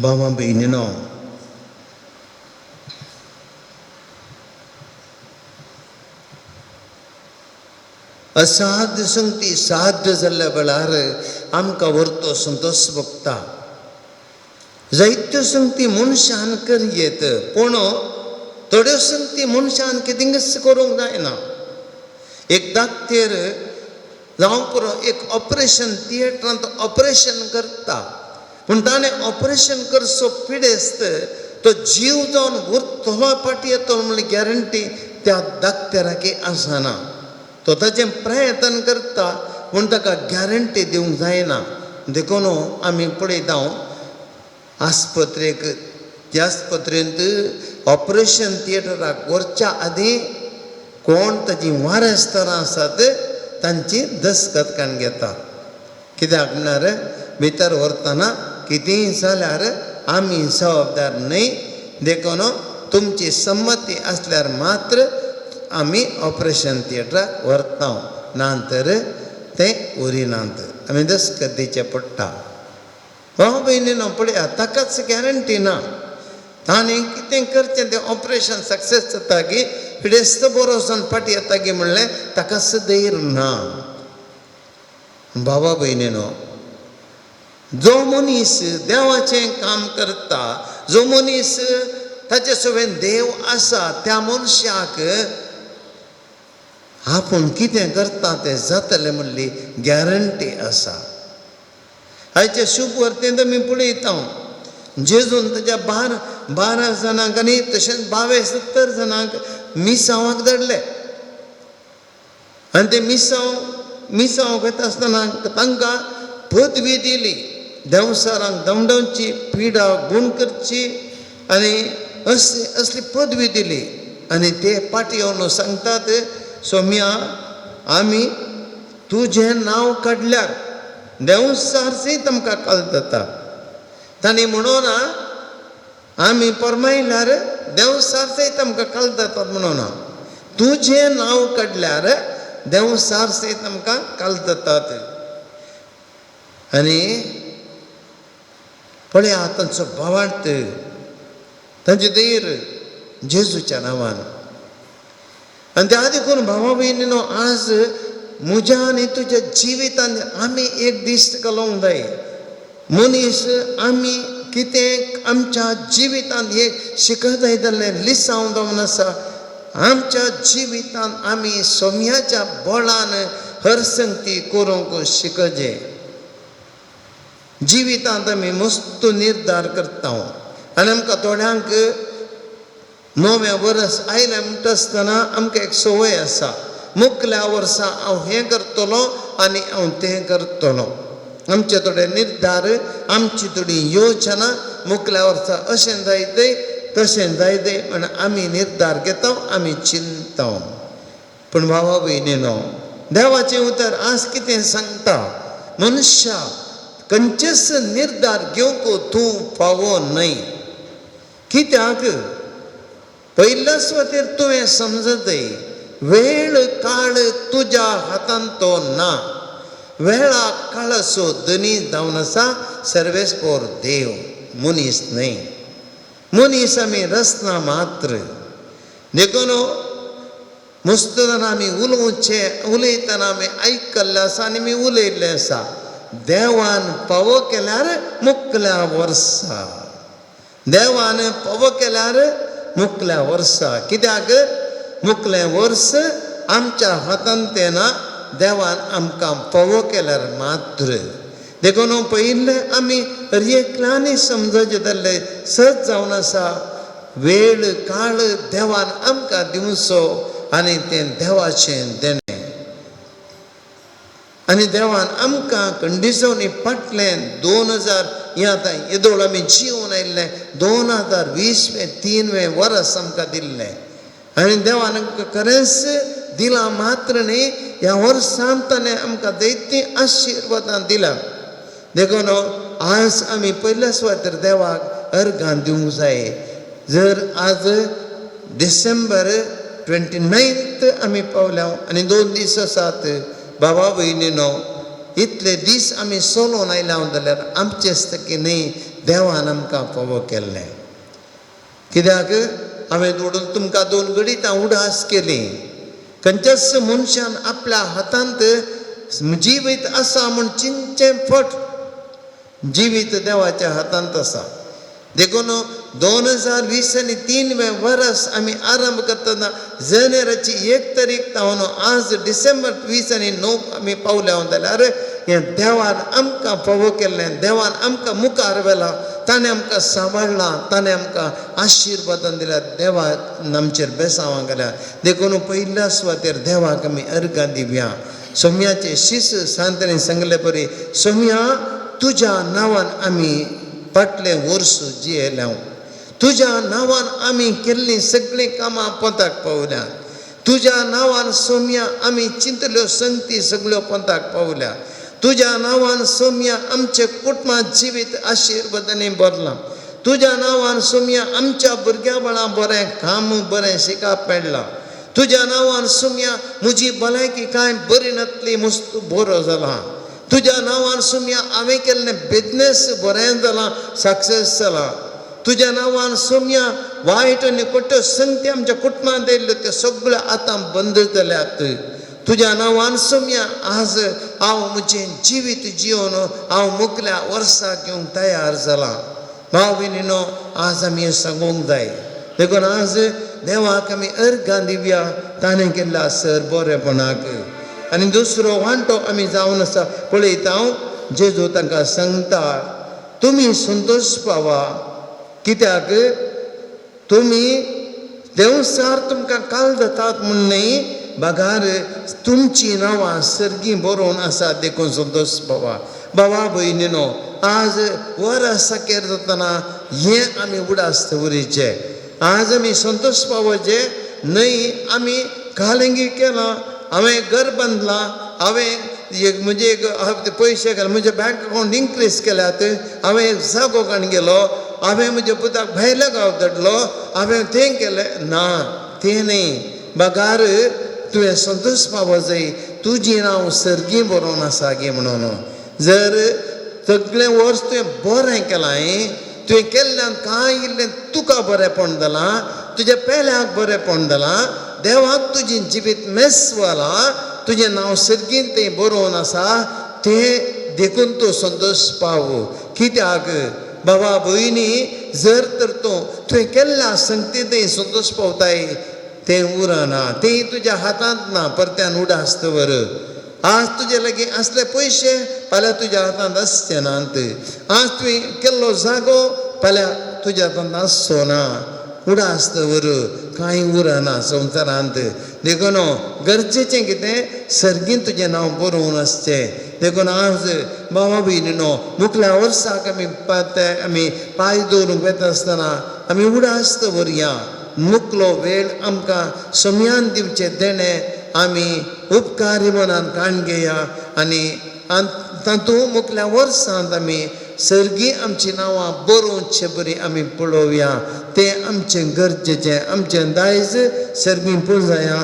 बाबा भयणीनो, असाध्य संगती साध्य जाल्ल्या वेळार आमकां व्हरतो संतोश भोगता. जायत्यो संगती मनशान करयेत, पूण थोड्यो संगती मनशान कितेंच करूंक जायना. एक दाक्तेर जावं पुरो एक ऑपरेशन थिएटरांत ऑपरेशन करता, पूण ताणें ऑपरेशन करचो पिडेस्त तो जीव जावन उरतलो फाटी येतलो म्हणली गॅरंटी त्या दाक्तेराक आसना. तो ताचें प्रयत्न करता पूण ताका गॅरंटी दिवंक जायना. देखून आमी पळयता आस्पत्रेक, त्या आस्पत्रेंत ऑपरेशन थिएटराक व्हरच्या आदीं कोण ताची वारसदारां आसात तांची दस्खत काडून घेता. कित्याक म्हणल्यार भितर व्हरतना कितेंय जाल्यार आमी जबाबदार न्हय, देखून तुमची संमती आसल्यार मात्र आमी ऑपरेशन थिएटराक व्हरता, ना तर तें उरिनात. आमी दस्खत दिवचें पडटा. भाव भयणीनो पळया, ताकाच गॅरंटी ना. ताणें कितें करचें तें ऑपरेशन सक्सेस जाता की पिडेस्त बरो जावन फाटी येता की म्हणलें ताकाच धैर्य ना. बाबा भयणीनो, जो मनीस देवाचें काम करता, जो मनीस ताचे सवेन देव आसा, त्या मनशाक आपूण कितें करता तें जातलें म्हणली गॅरंटी आसा. आयचे शुभ वर्तेंत आमी पळयता जेजून ताच्या 12 जाणांक आनी तशेंच 22 जाणांक मिसांवाक धाडले आनी ते मिसांवाक वता आसतना तांकां पदवी दिली, देंवचारांक दमडवची, पिडा गूण करची आनी असली पदवी दिली. आनी ते पाटी येवन सांगतात, सोम्या आमी तुजें नांव काडल्यार देंवचार सयत आमकां काल जाता. तांणी म्हणून आमी परमायल्यार देंवचार सयत आमकां काल जातात म्हणून तुजें नांव काडल्यार देंवचार सयत आमकां काल जातात. आनी पळया तांचो भावार्थ, तांचे धैर्य जेजूच्या नांवान. आनी त्या देखून भावा भयणीनो, आज म्हज्या आनी तुज्या जिवितांत आमी एक दीस घालूंक जाय. मनीस आमी कितें आमच्या जिवितांत एक शिकत जाय जाल्यार लिसांव जावन आसा. आमच्या जिवितांत आमी सोम्याच्या बळान हरसंगती करूंक शिकचे. जिवितांत आमी मस्त निर्धार करता आनी आमकां थोड्यांक नव्या वर्स आयलें म्हणटा आसतना आमकां एक संवय आसा, मुखल्या वर्सा हांव हें करतलो आनी हांव तें करतलो. आमचे थोडे निर्धार, आमची थोडी योजना मुखल्या वर्सा अशें जायत तशें जायत म्हण आमी निर्धार घेता, आमी चिंता. पूण भावा भयणीनो, देवाचें उतर आज कितें सांगता, मनशा खंयचेच निर्धार घेवंक तूं फावो न्हय. कित्याक पयल्या सुवातेर तुवें समजत वेळ काळ तुज्या हातांत तो ना. वेळा काळाचो धनी जावन आसा सर्वेस्पोर देव, मनीस न्हय. मनीस आमी रचना मात्र. देखून मस्त जाणां आमी उलोवचें, उलयतना आमी आयकल्लें आसा आनी आमी उलयल्लें आसा, देवान फावो केल्यार मुखल्या वर्सा, देवान फावो केल्यार मुखल्या वर्सा. कित्याक मुखलें वर्स आमच्या हातांत तें ना, देवान आमकां फावो केल्यार मात्र. देखून पयिल्लें आमी एकल्यानी समजचें जाल्लें सत जावन आसा, वेळ काळ देवान आमकां दिवचो आनी तें देवाचें देणें. आनी देवान आमकां कंडिसोनी फाटलें 2000 हें आतां येदोळ आमी जिवन आयिल्लें 2020 3वें वर्स आमकां दिल्लें. आनी देवान आमकां खरेंच दिलां मात्र न्ही, ह्या वर्सान ताणें आमकां जायतीं आशिर्वादां दिलां. देखून आज आमी पयल्या सुवातेर देवाक अर्गां दिवंक जाय. जर आज डिसेंबर 29 आमी पावल्या आनी 2 दीस आसात, बाबा भयणीनो, इतले दीस आमी चलोवन आयल्या जाल्यार आमचें आसता की न्ही देवान आमकां फावो केल्लें. कित्याक हांवें उडून तुमकां 2 गणितां उडास केली. खंयच्याच मनशान आपल्या हातांत जिवीत आसा म्हूण चिंतचें फट, जिवीत देवाच्या हातांत आसा. देखून 2020 आनी 3वें वर्स आमी आरंभ करतना जानेराची 1 तारीख जावन आज डिसेंबर 20 आनी 9 आमी पावल्या जाल्यार हें देवान आमकां फावो केल्लें, देवान आमकां मुखार व्हेलां, ताणें आमकां सांबाळ्ळां, ताणें आमकां आशिर्वादान दिल्या, देवान आमचेर बेसांवां घाल्या. देखून पयल्या सुवातेर देवाक आमी अर्गां दिवया. सोम्याचे शिस सांतांनी सांगले परी, सोम्या तुज्या नांवान आमी फाटलें वर्स जियेल्या, तुज्या नांवान आमी केल्लीं सगळीं कामां पोंताक पावल्या, तुज्या नांवान सोम्या आमी चिंतल्यो संगती सगळ्यो पोंताक पावल्या, तुज्या नांवान सोम्या आमचे कुटुंबां जिवीत आशिर्वादांनी भरलां, तुज्या नांवान सोम्या आमच्या भुरग्या बाळां बरें काम बरें शिकप मेळ्ळां, तुज्या नांवान सोम्या म्हजी भलायकी कांय बरी नासली मस्त बरो जाला, तुज्या नांवान सोम्या हांवें केल्लें बिजनेस बरें जालां, सक्सेस जालां, तुज्या नांवान सोम्या वायट आनी खोट्यो संगती आमच्या कुटुंबांत आयिल्ल्यो त्यो सगळ्यो आतां बंद जाल्यात. तुज्या नांवान सोम्या आज हांव म्हजें जिवीत जिवन हांव मुखल्या वर्साक घेवंक तयार जालां. भाव भयणीनो, आज आमी हें सांगूंक जाय. देखून आज देवाक आमी अर्गां दिवया ताणें केल्ल्या सर बरेपणाक. आनी दुसरो वांटो आमी जावन आसा पळयता हांव, जेजू तांकां सांगता तुमी संतोश पावा, कित्याक तुमी देवसार तुमकां काल जातात म्हूण न्हय, बगार तुमचीं नांवां सर्गीं बरोवन आसा देखून संतोश पावा. बाबा भयणीनो, आज वरस साकेर जातना हें आमी उडास दवरिचें. आज आमी संतोश पावोचें न्हय आमी कालिंगी केलां, हांवें घर बांदलां, हांवें एक म्हजे एक पयशे घाल म्हजे बँक अकावंट इन्क्रीज केल्यात, हांवें एक जागो काडून गेलो, हांवें म्हज्या पुताक भायल्या गांव धाडलो, हांवें तें केलें ना, तें न्हय. बगार तुवें संतोश पावो जाय, तुजी नांव सर्गीं बरोवन आसा गे म्हणून. जर सगळें वर्स तुवें बरें केलां, तुवें केल्ल्यान कांय इल्लें तुका बरेंपण जालां, तुज्या पेल्याक बरेंपण जालां, देवाक तुजें जिवीत मेसवलां, तुजें नांव सर्गीन तें बरोवन आसा, तें देखून तूं संतोश पाव. कित्याक बाबा भयणी, जर तर तूं तुवें केल्ल्या संगती तें संतोश पावताय, तें उरना, तें तुज्या हातांत ना, परत्यान उडास दवर. आज तुजे लागीं आसले पयशे फाल्यां तुज्या हातांत आसचे नात, आज तुवें केल्लो जागो फाल्यां तुज्या हातांत आसचो ना. उडास दवर, कांय उरना संवसारांत. देखून गरजेचें कितें, सर्गीन तुजें नांव बरोवन आसचें. देखून आज बाबा भयणीनो, मुखल्या वर्साक आमी आमी पांय दवरूंक वेता आसतना आमी उडास दवरया. मुकलो वेळ आमकां सम्यान दिवचें देणें आमी उपकारी मनान काण घेया आनी तातूंत मुखल्या वर्सांत आमी सर्गी आमचीं नांवां बरोवचे बरी आमी पळोवया. तें आमचें गरजेचें, आमचें दायज सर्गी पुंजाया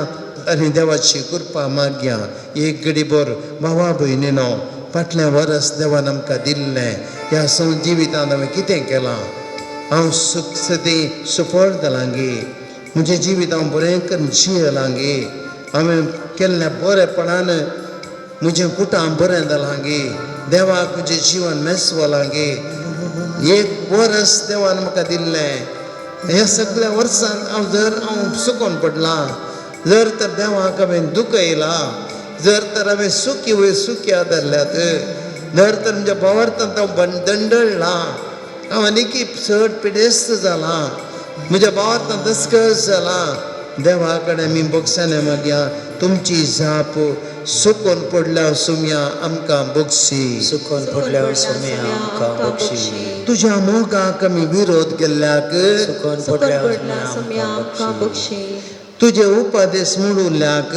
आनी देवाची कृपा मागया. एक घडीभर भावा भयणीनो, फाटलें वर्स देवान आमकां दिल्लें ह्या जिवितांत हांवें कितें केलां, हांव सुख सदी सुफळ जालां गे, म्हजें जिवीत हांव बरें करून जियेलां गे, हांवें केल्ल्या बरेपणान म्हजें कुटां बरें जालां गे, देवाक म्हजें जिवन मेसवलां गे. एक वर्स देवान म्हाका दिल्लें, ह्या सगळ्या वर्सान हांव जर हांव सुकोन पडलां, जर तर देवाक हांवें दुखयलां, जर तर हांवें सुकी वयर सुकी आदारल्यात, जर तर म्हज्या भावार्थांत हांव दंडळ्ळां, हांव आनीकी चड पिडेस्त जालां, म्हज्या भावार्थांत दस्कस जालां, देवा कडेन आमी बोगसाने मागया, तुमची जाप सुकोन पडल्या सुमया आमकां बोगसी. सुकोन पडल्या सोम्या आमकां बक्षी. तुज्या मोगाक आमी विरोध केल्ल्याक, सुकोन सुकोन पडल्या पडल्या सोम्या आमकां बक्षी. तुजे उपदेश मोडुल्याक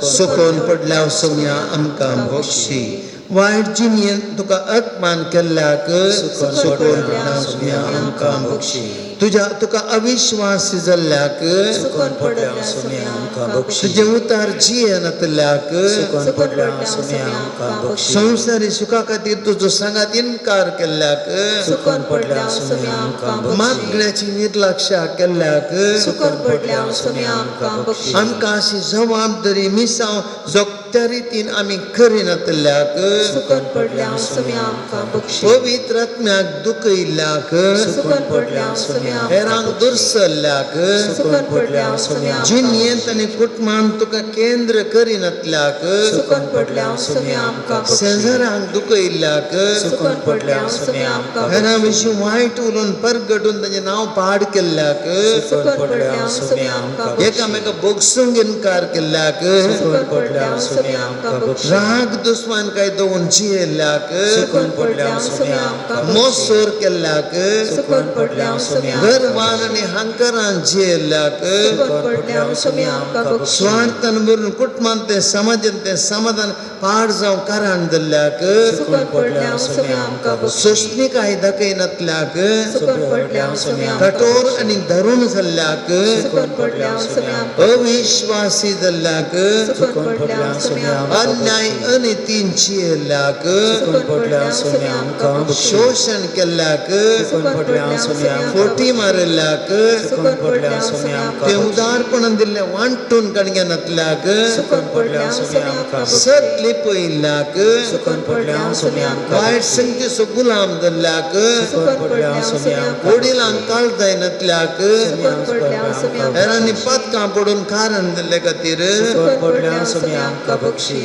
सुकोन पडल्या सुमया आमकां बोगशी. वायट जिणेन तुका अपमान केल्ल्याक सुकोन पडल्या सुमया आमकां बक्षी. तुज्या तुका अविश्वासी जाल्ल्याक, सुकोन पडल्या सोम्या आमकां बक्षी. तुजें उतार जियेनातल्याक, सुकोन पडल्या सोम्या आमकां बक्षी. संवसारी सुखा खातीर तुजो सांगात इनकार केल्ल्याक, सुकोन पडल्या सोम्या आमकां बक्षी. मागण्याची निर्लक्षा केल्ल्याक, सुकोन पडल्या सोम्या आमकां बक्षी. आमकां अशी जबाबदारी मिसांव जोगत्या रितीन आमी करिनातल्याक, सुकोन पडल्या सोम्या आमकां बक्षी. पवित्र आत्म्याक दुखयल्ल्याक, सुकोन पडल्या सोम्या हेरांक दुरसल्ल्याक, सुकोन पडल्या सोम्या जिणेंत आनी कुटुंबान तुका केंद्र करिनातल्याक, सुकोन पडल्या सोम्या आमकां बक्षी. शेजाऱ्यांक दुखयल्ल्याक, सुकोन पडल्या सोम्या आमकां हेरां विशीं वायट उलोवन परगटून ताजें नांव पाड केल्ल्याक, सुकोन पडल्या सोम्या आमकां बक्षी. एकामेका बोगसूंक इनकार केल्ल्याक, सुकोन पडल्या सोम्या आमकां बक्षी. राग दुस्मान काय दवरून जियेल्ल्याक, सुकोन पडल्या सोम्या आमकां बक्षी. मोसोर केल्ल्याक, सुकोन पडल्या सोम्या गर्वान आनी हंकारान जियेल्ल्याक, सुकोन पडल्या सोम्या आमकां बक्षी. स्वार्थान भरून कुटुंबांत तें समाजांत तें समाधान पाड जावं कारण जाल्ल्याक, सुकोन पडल्या सोम्या आमकां बक्षी. सोंसणीकाय दाखयनातल्याक, सुकोन पडल्या सोम्या आमकां कठोर आनी धरून जाल्ल्याक, सुकोन पडल्या सोम्या आमकां अविश्वासी जाल्ल्याक, सुकोन पडल्या सोम्या आमकां अन्याय अनितीन जियेल्ल्याक, सुकोन पडल्या सोम्या आमकां बक्षी. शोशण केल्ल्याक, सुकोन पडल्या सोम्या आमकां फोटी मारिल्ल्याक, सुकोन पडल्या सोम्या आमकां ते उदारपणान दिल्लें वांटून काडगेनातल्याक, सुकोन पडल्या सोम्या आमकां बक्षी. सत लिपयल्ल्याक, सुकोन पडल्या सोम्या आमकां वायट संगतीचो गुलाम जाल्ल्याक, सुकोन पडल्या सोम्या आमकां वडिलांक काळ जायनातल्याक, सुकोन पडल्या सोम्या आमकां हेरांनी पदकां पडून कारण दिल्ले खातीर, सुकोन पडल्या सोम्या आमकां बक्षी.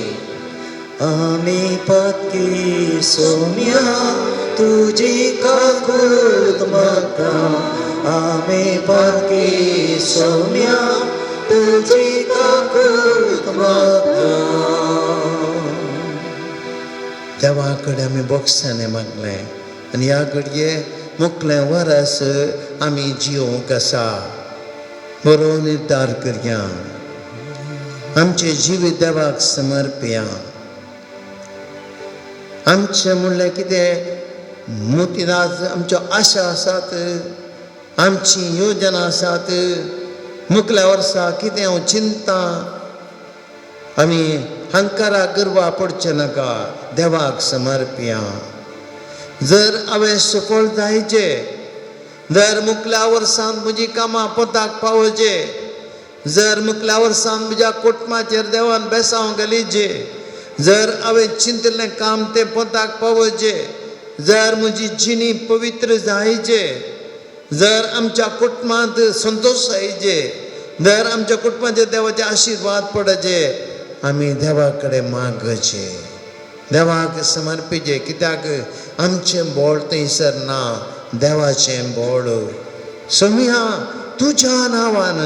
आमी पातकी सोम्या तुजी काकूत मागता, आमी पातकी सोम्या तुजी काकूत मागता. देवा कडेन आमी बोगसाने मागलें आनी ह्या घडये मुखलें वरस आमी जियोवंक आसा. बरो निर्धार करया, आमचें जिवीत देवाक समर्पया. आमचें म्हणलें कितें मोतीदास आमच्यो आशा आसात, आमची योजना आसात. मुखल्या वर्सा कितें हांव चिंता, आमी हंकारा गर्वा पडचें नाका, देवाक समर्पया. जर हांवें सफळ जायचे, जर मुखल्या वर्सान म्हजी कामां पोताक पावोवचे, जर मुखल्या वर्सान म्हज्या कुटुंबाचेर देवान बेसांव घालीचे, जर हांवें चिंतिल्लें काम तें पोताक पावोवचे, जर म्हजी जिणी पवित्र जायचे, जर आमच्या कुटुंबांत संतोश जायचे, जर आमच्या कुटुंबाचेर देवाचे आशिर्वाद पडचे, आमी देवा कडेन मागचे, देवाक समर्पिचे. कित्याक आमचें बोळ थंयसर ना, देवाचें बोळ. सोम्या तुज्या नांवान,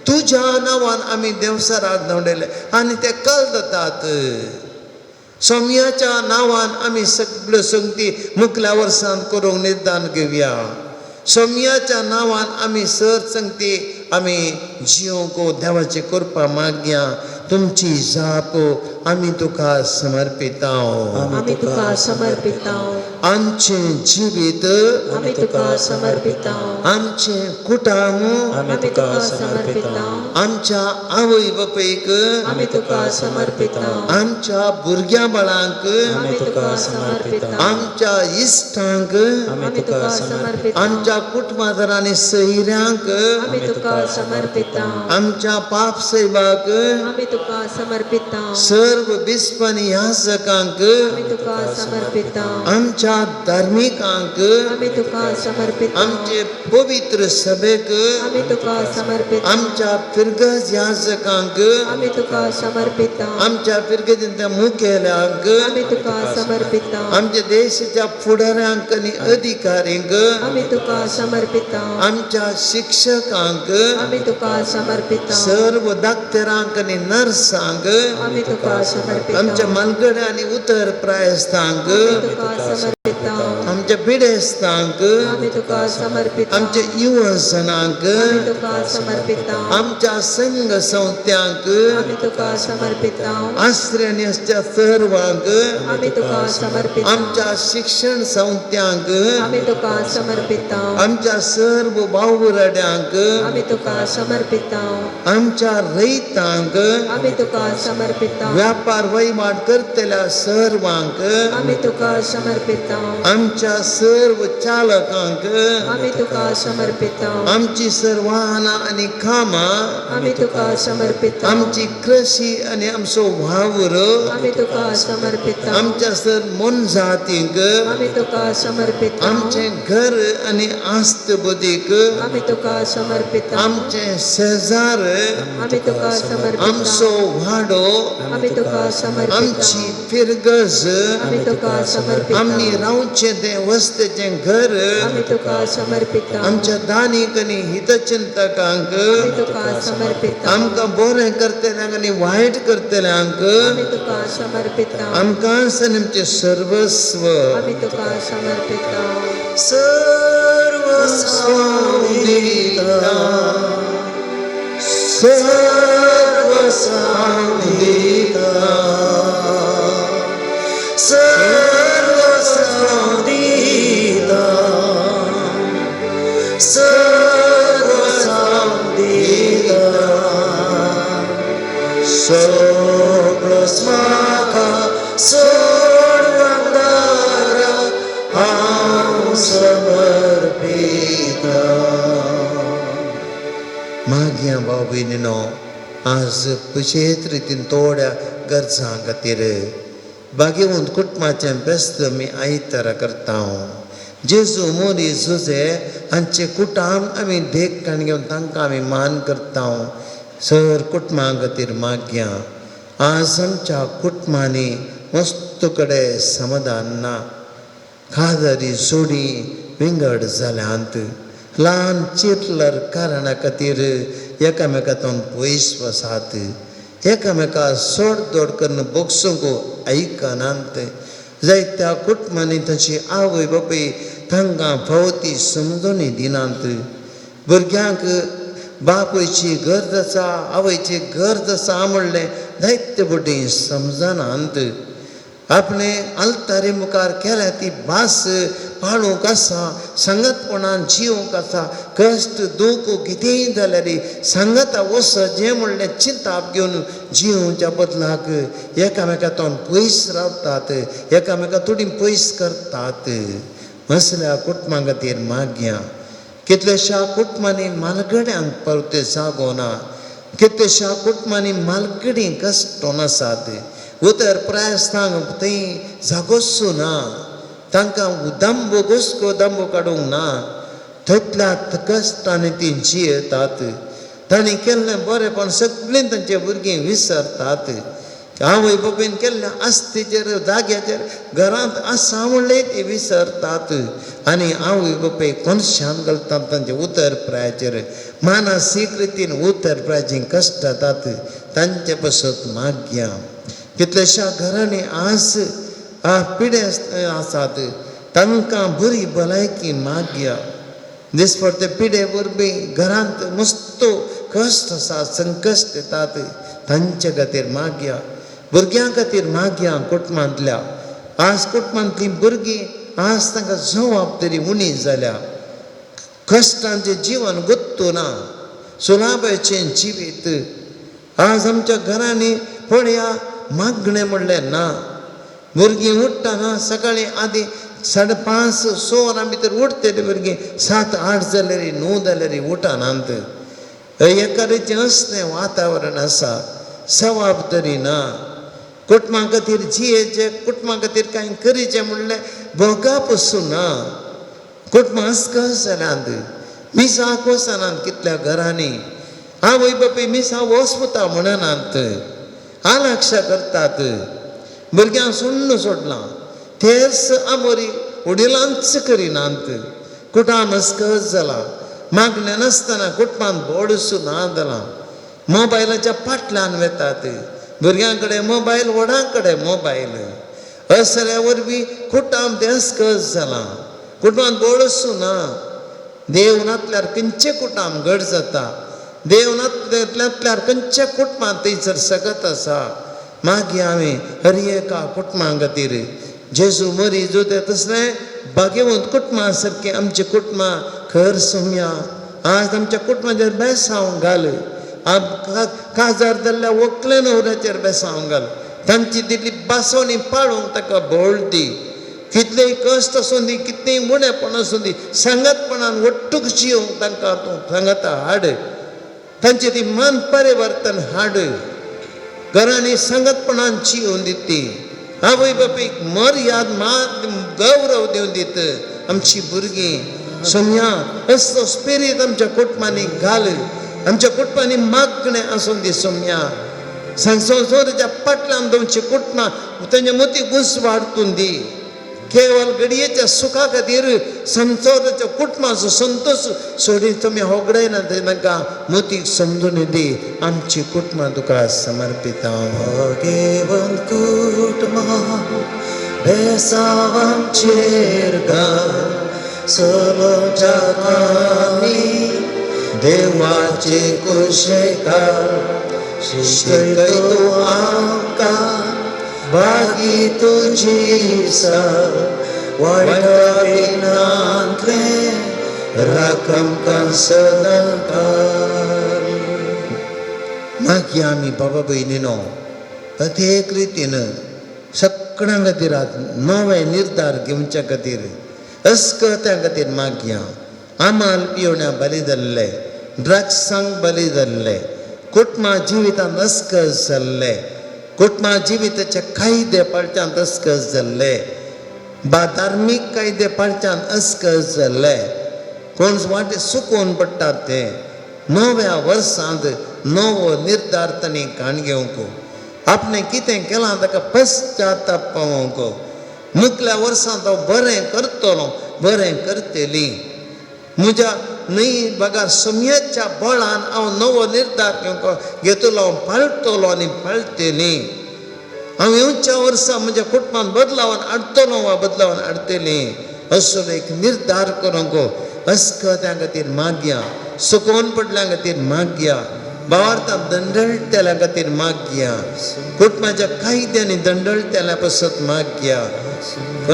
तुज्या नांवान आमी देवसराक धांवडयले आनी ते कल जातात. सोम्याच्या नांवान आमी सगळ्यो संगती मुखल्या वर्सान करूंक निर्दान घेवया. सोम्याच्या नांवान आमी सर संगती आमी जिवंक देवाची कृपा मागया. तुमची जाप आमी तुका समर्पिता. आमी तुका समर्पिता. आमचें जिवीत आमी तुका समर्पिता. आमचें कुटुंब आमी तुका समर्पिता. आमच्या आवय बापायक आमी तुका समर्पिता. आमच्या भुरग्यां बाळांक आमी तुका समर्पिता. आमच्या इश्टांक आमी तुका समर्पिता. आमच्या कुटुंबादार आनी सोयऱ्यांक आमी तुका समर्पिता. आमच्या पाप सैबाक आमी तुका समर्पिता. सर्व बिस्पानी याजकांक आमी तुका समर्पिता. आमच्या धार्मिकांक आमी तुका समर्पिता. आमचे पवित्र सभेक आमी तुका समर्पिता. आमच्या फिरगज याजकांक आमी तुका समर्पिता. आमच्या फिरगजींच्या मुखेल्यांक आमी तुका समर्पिता. आमच्या देशाच्या फुडाऱ्यांक आनी अधिकाऱ्यांक आमी तुका समर्पिता. आमच्या शिक्षकांक आमी तुका समर्पिता. सर्व डाक्टरांक आनी नर्सांक आमी तुका समर्पिता. आमच्या मालगड्या आनी उतर प्रायस्तांक आमी तुका समर्पिता. आमच्या पिडेस्तांक आमी तुका समर्पिता. आमच्या युवजनांक आमी तुका समर्पिता. आमच्या संघ संस्थ्यांक आमी तुका समर्पिता. आश्रयन्यासच्या सर्वांक आमी तुका समर्पिता. आमच्या शिक्षण संस्थ्यांक आमी तुका समर्पिता. आमच्या सर्व बावुरड्यांक आमी तुका समर्पिता. आमच्या रयतांक आमी तुका समर्पिता. व्यापार वहिवाट करतल्या सर्वांक आमी तुका समर्पिता. आमच्या सर्व चालकांक आमी तुका समर्पिता. आमची सर्व वाहनां आनी कामां आमी तुका समर्पिता. आमची कृशी आनी आमचो वावर आमी तुका समर्पिता. आमच्या सर मोनजातींक आमी तुका समर्पिता. आमचें घर आनी आस्त बुदीक आमी तुका समर्पिता. आमचें शेजार आमी तुका समर्पिता. आमचो वाडो आमी तुका समर्पिता. आमची फिरगज आमी तुका समर्पिता. आमी रावचें तें वस्तेचें घर आमी तुका समर्पिता. आमच्या दानीक आनी हितचिंतकांक आमी तुका समर्पिता. आमकां बरें करतल्यांक आनी वायट करतल्यांक आमी तुका समर्पिता. आमकां आनी आमचें सर्वस्व आमी तुका समर्पिता. सर्वस्व दिता, सर्वस्व दिता, सर्वस्व दिता, सर्वस्व दिता. सगळोच म्हाका सोडवंदारा हांव समर्पिता. मागया भाव भयणीनो, आज पुशेत रितीन थोड्या गरजां खातीर बागेवंत कुटुंबाचें बेस्त आमी आयतारा करता. जेजू मोरी जुजे हांचे कुटुंब आमी देख काण घेवन तांकां आमी मान करता. सर कुटुंबां खातीर मागया. आज आमच्या कुटुंबांनी मस्त कडेन समाधान ना, कादरी जोडी विंगड जाल्यांत, ल्हान चिरलर कारणा खातीर एकामेकातून पयस वसात, एकामेका सोड दोड करून बोगसूंक आयकनात. जायत्या कुटुंबांनी तांची आवय बापूय तांकां फावो ती समजणी दिनात. भुरग्यांक बापूयची गरज आसा, आवयची गरज आसा म्हणलें जायते फावटी समजनात. आपणे आल्तारी मुखार केल्या ती भास पाळूंक आसा, सांगातपणान जिवंक आसा. कश्ट दूख कितेंय जाल्यार सांगाता वचत जें म्हणलें चिंताप घेवन जिवच्या बदलाक एकामेका तोंड पयस रावतात, एकामेका थोडी पयस करतात. असल्या कुटुंबा खातीर मागया. कितल्याश्या कुटुंबांनी मालगड्यांक परते जागो ना, कितल्याश्या कुटुंबांनी मालगडी कश्टोन आसात. उतर प्रयासांक थंय जागोच ना, तांकां दांबो घुसको दांबो काडूंक ना. थंयतल्या कश्टांनी ती जियेतात. तांणी केल्लें बरेंपण सगळीं तांचे भुरगीं विसरतात. आवय बापायन केल्ल्या आस्तेचेर जाग्याचेर घरांत आसा म्हणलें ती विसरतात. आनी आवय बापाय कोनशान घालतात तांचे उतर प्रायाचेर, मानसीक रितीन उतर प्रायाचीं कश्ट जातात. तांचे पसत मागया. कितल्याश्या घरांनी आज पिडेस्त आसात, तांकां बरी भलायकी मागया. दिसपडते पिडे वरवीं घरांत मस्तो कश्ट आसा, संकश्ट येतात, तांचे खातीर मागया. भुरग्यां खातीर मागया. कुटुंबांतल्या आज कुटुंबांतलीं भुरगीं आज तांकां जबाबदारी उणी जाल्या, कश्टांचें जिवन गुत्तू ना, सुलाबायचें जिवीत. आज आमच्या घरांनी पळया मागणें म्हणलें ना. भुरगीं उठ्ठा सकाळीं आदी 5:30-6 वरां भितर उठतलीं भुरगीं, 7-8 जाल्यार 9 जाल्यार उठनात. एकादेचें असलें वातावरण आसा, जबाबदारी ना. कुटुंबा खातीर जियेचें, कुटुंबा खातीर कांय करीचें म्हणलें भोगा पसून ना. कुटुंबां अस्कस जाल्यांत, मिसाक वचनात कितल्या घरांनी. आवय बापूय मिसा वचता म्हणनात, आलाक्षा करतात. भुरग्यांक सोडून सोडलां, तेच आमोरी वडिलांच करिनात. कुटाम अस्कस जाला, मागणें नासतना कुटुंबांत बोडसू ना जालां. मोबायलाच्या फाटल्यान वेतात, भुरग्यां कडेन मोबायल, व्हडां कडेन मोबायल. असल्या वरवीं कुटाम तें अस्कस जालां, कुटुंबांत बोडसू ना. देव नातल्यार खंयचें कुटाम घट जाता, देव नातल्यार खंयच्या कुटुंबांत थंयसर सगत आसा. मागीर हांवें हर एका कुटुंबा खातीर जेजू मरी जोते तसलें भाग्यवंत कुटुंबा सारकें आमचें कुटुंबां खर सोम्या. आज आमच्या कुटुंबाचेर बेसांव घाल, काजार जाल्ल्या व्हंकले न्हवऱ्याचेर बेसांव घाल. तांची दिल्ली बासवणी पाळूंक ताका बळ दी. कितलेय कश्ट आसूं दी, कितलेय उणेपण आसूं दी, सांगातपणान ಒಟ್ಟುಗ್ जियोवंक तांकां तूं सांगाता हाड. तांचे ती मन परिवर्तन हाड. घरांनी सांगातपणान जियोवन दिती, आवय बापूयक मर्याद मान गौरव दिवन दित आमची भुरगीं. सोम्या असलो स्पिरीत आमच्या कुटुंबांनी घाल. आमच्या कुटुंबांनी मागणें आसून दी सोम्या. संवसाराच्या फाटल्यान तुमची कुटुंबां तांच्या मती घुस वाडतून दी. केवल घडयेच्या सुखा खातीर संवसाराच्या कुटुंबाचो संतोश सोडी तुमी होगडायना, तांकां मोतीक समजून दी. आमची कुटुंबां तुका समर्पिता. भाग्यवंत कुटुंबां बेसावांचेर घाल, सलोच्या कानी देवाचे कुशेकार शिकय तूं आमकां भागी तुजी साल, वायटा विघ्नांतलें राख आमकां सदांकाल. मागीर आमी बाबा भयणीनो प्रत्येक रितीन सगळ्यां खातीर आज नवे निर्धार घेवच्या खातीर अस्कत्या खातीर मागया. आमाल पिवण्या बली जाल्ले, ड्रग्सांक बली जाल्ले, कुटुंबा जिवितांत अस्कस जाल्ले, कुटुंबा जिविताचे कायदे पाळच्यांत अस्कस जाल्ले, बा धार्मीक कायदे पाळच्यांत अस्कस जाल्ले, कोण वाटे सुकोवन पडटात ते नव्या वर्सांत नवो निर्धार तांणी काण घेवंक, आपणें कितें केलां ताका पश्चाताप पावोवंक, मुखल्या वर्सांत हांव बरें करतलो, बरें करतली, म्हज्या न्हय बगर सम्याच्या बळान हांव नवो निर्धार घेवंक घेतलो, हांव पाळटलो आनी पाळटली. हांव येवच्या वर्सा म्हज्या कुटुंबान बदलावन हाडटलो वा बदलावन हाडटली असो एक निर्धार करूंक अस्कत्या खातीर मागया, सुकोवन पडल्या खातीर मागया. भावार्थान दंडळटेल्या खातीर मागया, कुटुंबाच्या कायद्यांनी दंडळटेल्या पासत मागया,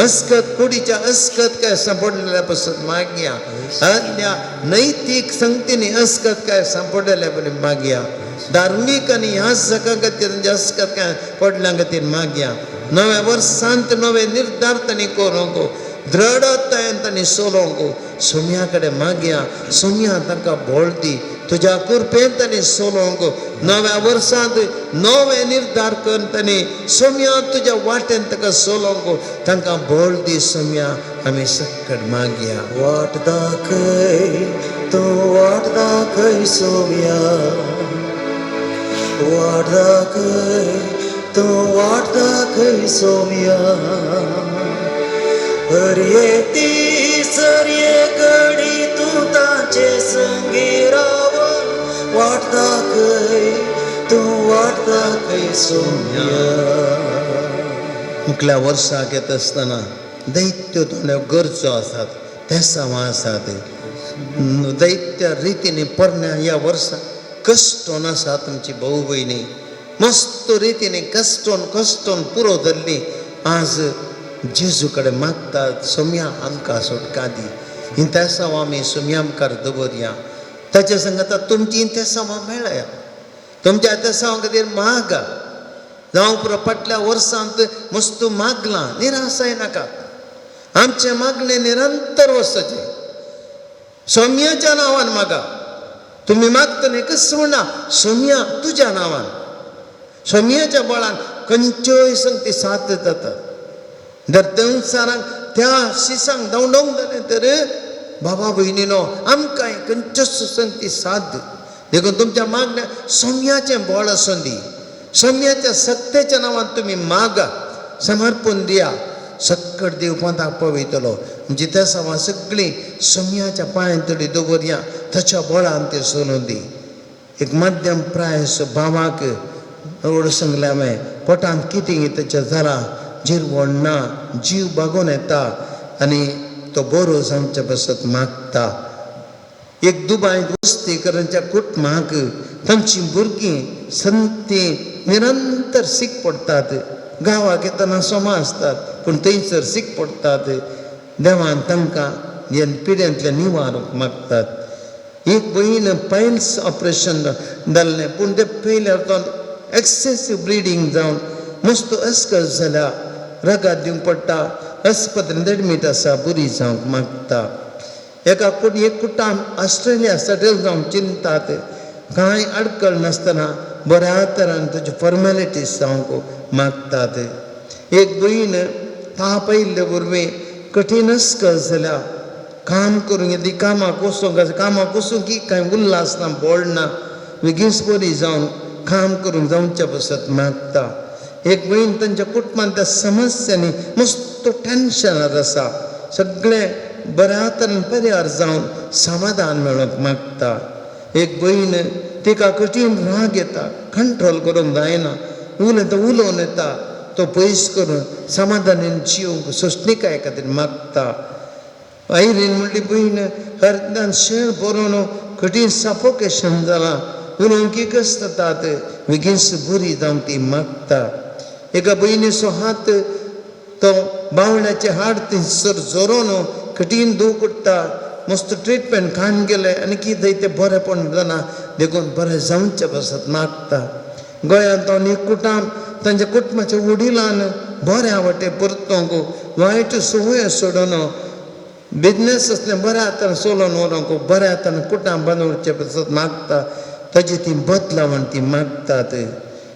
अस्कत कुडीच्या अस्कत काय सांपडलेल्या पासत मागया, आदल्या नैतीक संगतीने अस्कत काय सांपडलेल्या पण मागया, धार्मीक आनी ह्या सकां खातीर अस्कत काय पडल्या खातीर मागया. नव्या वर्सांत नवे निर्धार तांणी करूंक, द्रढतायेन तांणी चलोवंक सोम्या कडेन मागया. सोम्या तांकां बळ दी, तुज्या कृपेन तांणी चलोवंक. नव्या वर्सांत नवे निर्धार करून तांणी सोम्या तुज्या वाटेन ताका चलोवंक तांकां बळ दी. सोम्या आमी सक्कड मागया. वाट दाखय तूं, वाट दाखय सोम्या, वाट दाखय तूं, वाट दाखय सोम्या. हर येती सरये घडी तूं तांचे संगी रावन वाट दाखय तूं, वाट दाखय सोम्या. मुखल्या वर्साक येता आसतना दैत्य तोंड्यो गरजो आसात, तेसांवां आसात, दैत्य रितीन पोरण्या ह्या वर्सा कश्टोन आसा तुमची भाऊ भयणी मस्त रितीन कश्टोन कश्टोन पुरो धरली. आज जेजू कडेन मागतात, सोम्या आमकां सुटका दी. ही तेसांवां आमी सोम्या मुखार दवरया. ताच्या संगता तुमची तेसांवां मेळया, तुमच्या तेसांवां खातीर मागा. जावं पुरो फाटल्या वर्सांत मस्त मागलां, निरासाय नाका. आमचें मागणें निरंतर वचचें. सोम्याच्या नांवान मागा. तुमी मागतना एकच म्हणा, सोम्या तुज्या नांवान. सोम्याच्या बळान खंयच्योय संगती साथ जाता. जर देंवचारांक त्या शिसांक धांवडोवंक जालें तर बाबा भयणीनो आमकांय खंयच्योच संगती साथ. देखून तुमच्या मागण्या सोम्याचें बळ आसूं दी. सोम्याच्या सत्तेच्या नांवान तुमी मागा, समर्पण दिया. सक्कड देव पंथाक पवयतलो. म्हणजे त्या सवां सगळीं सोम्याच्या पांयान तडी दवरया, ताच्या बळान ते चलूं दी. एक मध्यम प्रायस भावाक रोड सांगलें हांवें, पोटांत कितें ताच्या जालां, जिरवण ना, जीव बागोवन येता आनी तो बरो जावचे पासत मागता. एक दुबाय वस्तीकरांच्या कुटुंबाक तांची भुरगीं संती निरंतर सीक पडटात. गांवाक येतना सोमा आसतात पूण थंयसर सीक पडटात. देवान तांकां हे पिड्यांतलें निवारूंक मागतात. एक भयण पायल्स ऑपरेशन जाल्लें पूण तें पयल्यार तो एक्सेसीव ब्लिडींग जावन मस्त अस्कस जाल्या, रगात दिवंक पडटा, आस्पत्रेंत एडमीट आसा, बरी जावंक मागता. एका कोण एक कुटाम ऑस्ट्रेलिया सेटल जावंक चिंतात, कांय अडकळ नासतना बऱ्या तरान ताच्यो फॉर्मेलिटीज जावंक मागतात. एक भयण ताप आयिल्ले वरवीं कठीण अस्कस जाल्या, काम करूंक येता, कामाक वचूंक आसा, कामाक वचूंक की कांय उल्हास ना, बळ ना, बेगीनच बरी जावन काम करूंक जावच्या पासत मागता. एक भयण तांच्या कुटुंबांत त्या समस्यांनी मस्त टेन्शनार आसा, सगळें बऱ्या तरेन परिहार जावन समाधान मेळोवंक मागता. एक भयण तिका कठीण राग येता, कंट्रोल करूंक जायना, उलयता उलोवन येता, तो पयस करून समाधानान जिवंक सोंसणीकाय खातीर मागता. आयरीन म्हणली भयण हरदान शेण बरोवन कठीण सफोकेशन जालां, उलोवंक कस जातात, बेगीनच बरी जावंक ती मागता. एका भयणीचो हात तो बावल्याचें हाड थंयसर जोरोन कठीण दूख उठता, मस्त ट्रिटमेंट खावन गेलें आनी कितें तें बरेंपण जाना, देखून बरें जावचें पासत मागता. गोंयांत तो न्ही कुटाम तांच्या कुटुंबाच्या वडिलान बऱ्या वाटे परतोंक वायट संवय सोडून बिजनेस आसलें बऱ्या हातान चलोवन व्हरूंक बऱ्या हातान कुटाम बांदोवचे पासत मागता. ताजी ती बदलावण ती मागतात.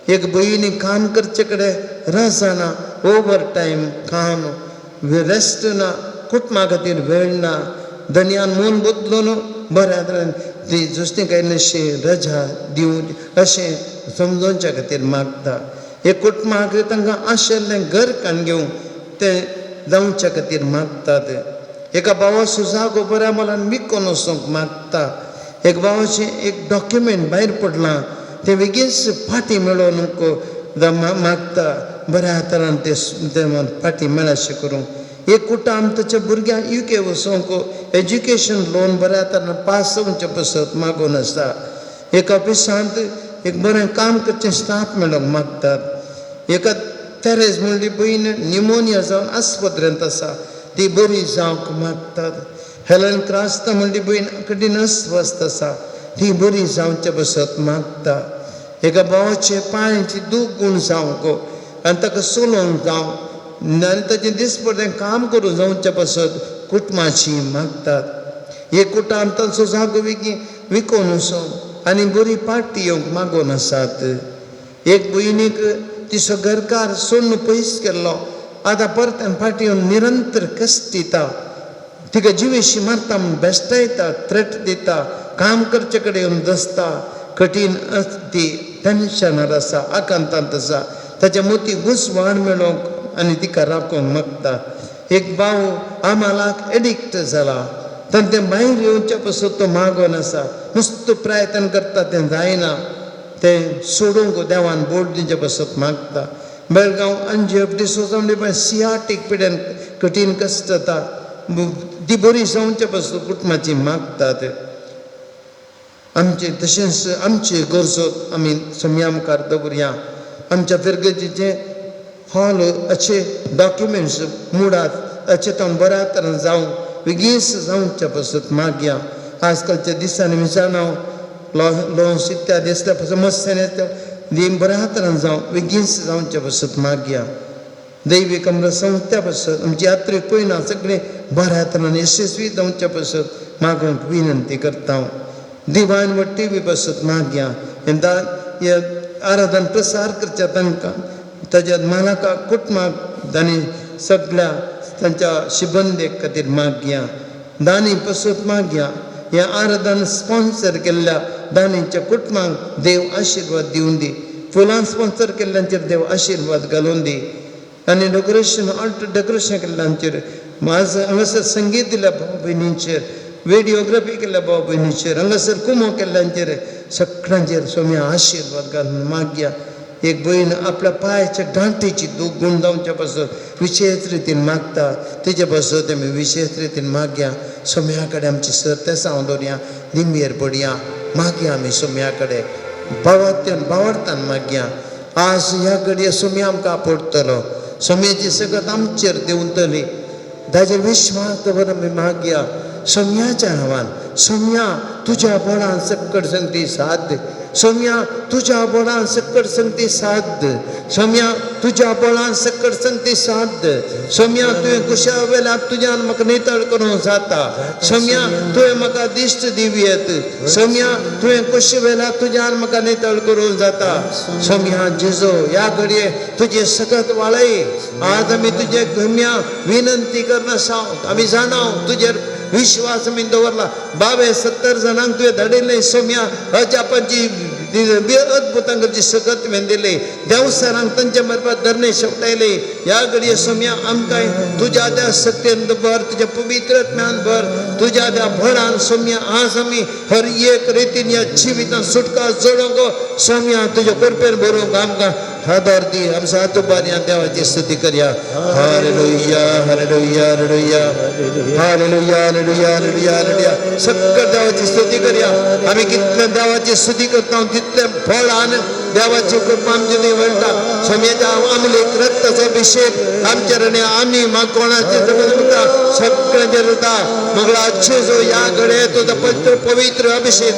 एक भयणी काम करचे कडेन रजा ना, ओवर टायम काम, रेस्ट ना, कुटुंबा खातीर वेळ ना, धनयान मन बदलून बऱ्या तरेन ती जुस्ती कांय रजा दिवं अशें समजोवच्या खातीर मागता. एक कुटुंबाक तांकां आशिल्लें घर काडून घेवंक तें जावच्या खातीर मागतात. एका भावाचो जागो बऱ्या मोलान विकून वचूंक मागता. एक भावाचें एक डॉक्युमेंट भायर पडलां तें बेगीनच फाटीं मेळोवंक मागता, बऱ्या तरान तें फाटीं मेळाशें करूंक. एक कुटाम ताच्या भुरग्यांक you K वचोंक एज्युकेशन लोन बऱ्या तरान पास जावचे पासत मागून आसा. एका ऑफिसांत एक बरें काम करचें स्टाफ मेळोंक मागतात. एका तेरेज म्हणली भयण निमोनिया जावन आस्पत्रेंत आसा, ती बरी जावंक मागतात. हेलन क्रास्ता म्हणली भयण कठीण अस्वस्थ आसा, ती बरी जावचे बसत मागता. एका भावाचे पांयाची दूख गूण जावंक आनी ताका चलोवंक जावं आनी ताचें दिसपट्टें काम करूं जावचे पासत कुटुंबाची मागतात. एक कुटान तांचो जागो विकोन वचून आनी बरी पार्टी येवंक मागून आसात. एक भयणीक तिचो घरकार सोडून पयस केल्लो, आतां परत्यान फाटी येवन निरंतर कश्ट दिता, तिका जिवेशी मारता म्हूण बेश्टायता, थ्रेट दिता, काम करचे कडेन येवन दसता. कठीण ती टेन्शनार आसा, आकांतांत आसा. ताच्या मोती घुस वाड मेळोवंक आनी तिका राखूंक मागता. एक भाव आमालाक एडिक्ट जाला, तर तें भायर येवच्या पासून तो मागोन आसा, नुस्तो प्रयत्न करता तें जायना, तें सोडूंक देवान बोट दिवचे पासत मागता. बेळगांव अंजी एफ डिसोजा म्हणजे सियाटीक पिड्यान कठीण कश्ट जाता, ती बरी जावचे पासून कुटुंबाची मागतात. आमचे तशेंच आमचे गरजो आमी सोम्या मुखार दवरया. आमच्या फिरगजेचे हॉल अशे डॉक्युमेंट्स मुडात अशें तो बऱ्या तरान जावं बेगीन जावच्या पासत मागया. आजकालच्या दिसांनी आमी जाणा लोन्स इत्यादी आसल्या समस्यांनी ती बऱ्या तरान जावं बेगीन जावच्या पासत मागया. दैवीक आमकां संस्थ्या पासत आमची यात्रेक पयना सगळें बऱ्या तरान यशस्वी जावच्या पासत मागूंक विनंती करता. दिवान व टी व्ही पासत मागया. हे आराधन प्रसार करच्या तांकां ताच्या मालका कुटुंबाक आनी सगळ्या तांच्या शिबंदे खातीर मागया. दानी पासत मागया. हें आराधन स्पॉन्सर केल्ल्या दानीच्या कुटुंबाक देव आशिर्वाद दिवन दी. फुलां स्पॉन्सर केल्ल्यांचेर देव आशिर्वाद घालून दी. आनी डेकोरेशन ऑल्ट डेकोरेशन केल्ल्यांचेर म्हाज हांगासर संगीत दिल्या भाव भयणींचेर, व्हिडियोग्राफी केल्ल्या भाव भयणीचेर, हांगासर कुमो केल्ल्यांचेर सगळ्यांचेर सोम्या आशिर्वाद घालून मागया. एक भयण आपल्या पांयाच्या गांठीची दूख गूण जावच्या पासत विशेश रितीन मागता, तेजे पासत आमी विशेश रितीन मागया. सोम्या कडेन आमची सर्तेसांव दवरया, दिंबेर पडया, मागया आमी सोम्या कडेन भावार्थ्यान भावार्थान मागया. आज ह्या घडये सोम्या आमकां पडटलो, सोम्याची सगळत आमचेर देंवतली, ताजेर विश्वास दवर आमी मागया. सोम्याच्या नांवान सोम्या तुज्या बळान सक्कड संगती साध्य, सोम्या तुज्या बळान सक्कड संगती साध्य, सोम्या तुज्या बळान सक्कड संगती साध्य. सोम्या तुवें कुशा वेल्यार तुज्यान म्हाका नितळ करूंक जाता. सोम्या तुवें म्हाका दिश्ट दिवयेत. सोम्या तुवें कुश वेल्यार तुज्यान म्हाका नितळ करूंक जाता. सोम्या जेजो ह्या घडये तुजें सगळत वाळय. आज आमी तुजे गम्या विनंती करना साव आमी जाणा तुजेर विश्वास आमी दवरला. 72 जाणांक तुवें धाडिल्लें सोम्या, अजापांची अद्भुतां करची सकत तुवें दिली. देंवचारांक तांच्या मार्फत धरणे शेवटायले. ह्या घडये सोम्या आमकां तुज्या त्या शक्तीन भर, तुज्या पवित्र ज्ञान भर, तुज्या त्या भरान सोम्या आज आमी हर एक रितीन ह्या जिवितान सुटका जोडोवंक सोम्या तुज्या कृपेन भरूंक आमकां आदार दी. आमचो हात उबारया, देवाची स्तुती करया. Hallelujah, hallelujah, hallelujah, hallelujah, hallelujah, hallelujah, hallelujah. सगळं देवाची स्तुती करया. आमी कितले देवाची स्तुती करता तितले फळान देवाची कृपा आमचे ती मेळटा. सोम्याच्या आमलेक रक्ताचो अभिषेक आमच्या रणे आमी म्हाका कोणाचे सगळ्यांचेर जाता. मगळा जो ह्या घडये तुजो पवित्र पवित्र अभिषेक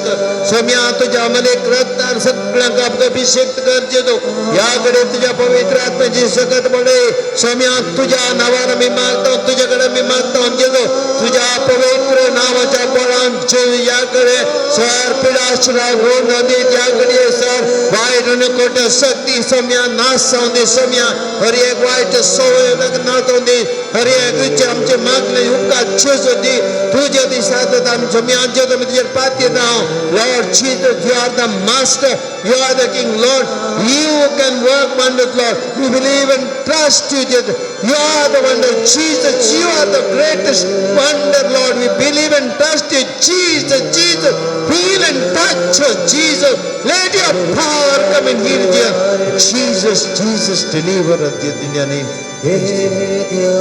सोम्या तुज्या अमलेक रक्तान सगळ्यांक आपलो अभिषेक कर जेजू. ह्या घडये तुज्या पवित्र आत्म्याची सकत पडे. सोम्या तुज्या नांवान आमी मागता, तुज्या कडेन आमी मागता जेजू. तुज्या पवित्र नावाच्या बळान ह्या कडे सर पिडाश्राव होऊन नदी त्या घडये सर वायट अनुकोट शक्ती सोम्या नाश जावन दी. सोम्या हर एक वायट सवय ना जावन दी. हर एक इच्छा आमचे मागणे उपकार जेजू दी. तुज्या दिसात आमच्या सोम्या जेजू आमी तुजेर पातयेता. Lord Jesus, you are the master, you are the king. Lord, you can work wonders. Lord, we believe and trust you, Jesus. You are the wonder. Jesus, you are the greatest wonder. Lord, we believe and trust you. Jesus, Jesus, heal and touch us. Jesus, let your power come and heal Jesus. Jesus, Jesus, deliver us in your name. येद्या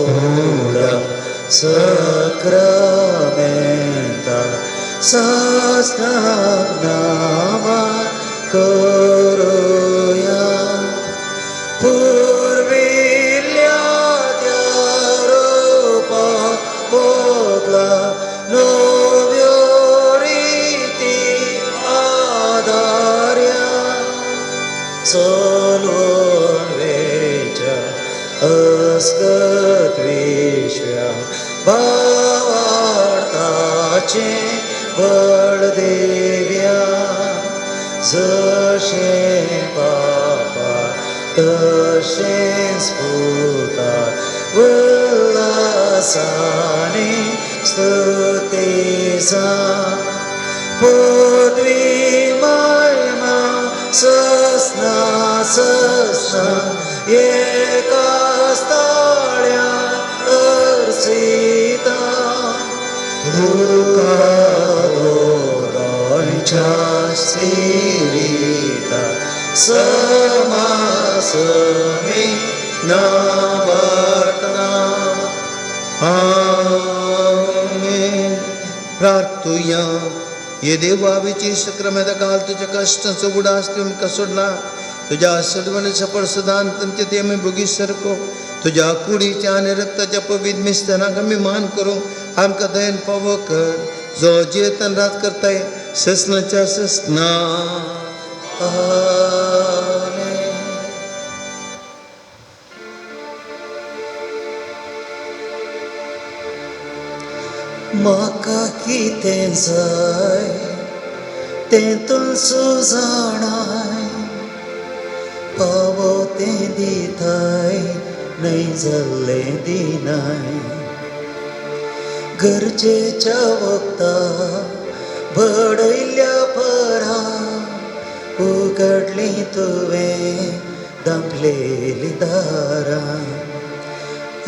व्हडा सक्रामेंता साष्टांग नामा करुया पुर्विल्ल्या त्या रुपा बदला नव्यो रिती आदार्या चलून वेच्या अस्कत विश्व्या भावार्थाचें बळ देव्या जशें बापा तशेंच पुता उल्हासाने स्तुती जा पदवी महिमा ससना ससना एका स्थाळ्या अर्सिता तुका दोगांच्या स्थिरिता समासमी नावर्तना. आमेन. प्रार्थुया. ये देवा विचित्र काल तुझ्या कष्टाचो उडास तुमकां सोडला तुझ्या सडवण सफळ सदान तुमचे ते आमी भोगी सारको तुझ्या कुडीच्या आनी रक्ताच्या पवित्र मिस्तनाक आमी मान करूं आमकां दयन पावो कर जो जियेतन रात करताय ससनाच्या ससना. आमेन. म्हाका कितें जाय तें तूं जाणाय पावो तें दिताय न्हय जाल्लें दिनाय गरजेच्या वखदा बडयल्ल्या परा उगडलीं तुवें धांपलेलीं दारां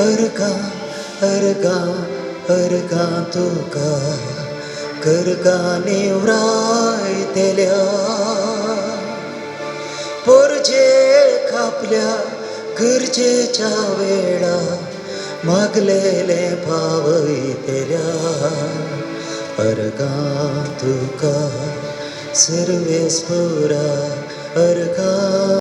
अर्गां अर्गां अर्गां तुका करगांनी व्रायतल्या पोरजे खापल्या गरजेच्या वेळा मागलेले पावयतल्या अर्गां तुका सर्वेस्पुरा अर्गां.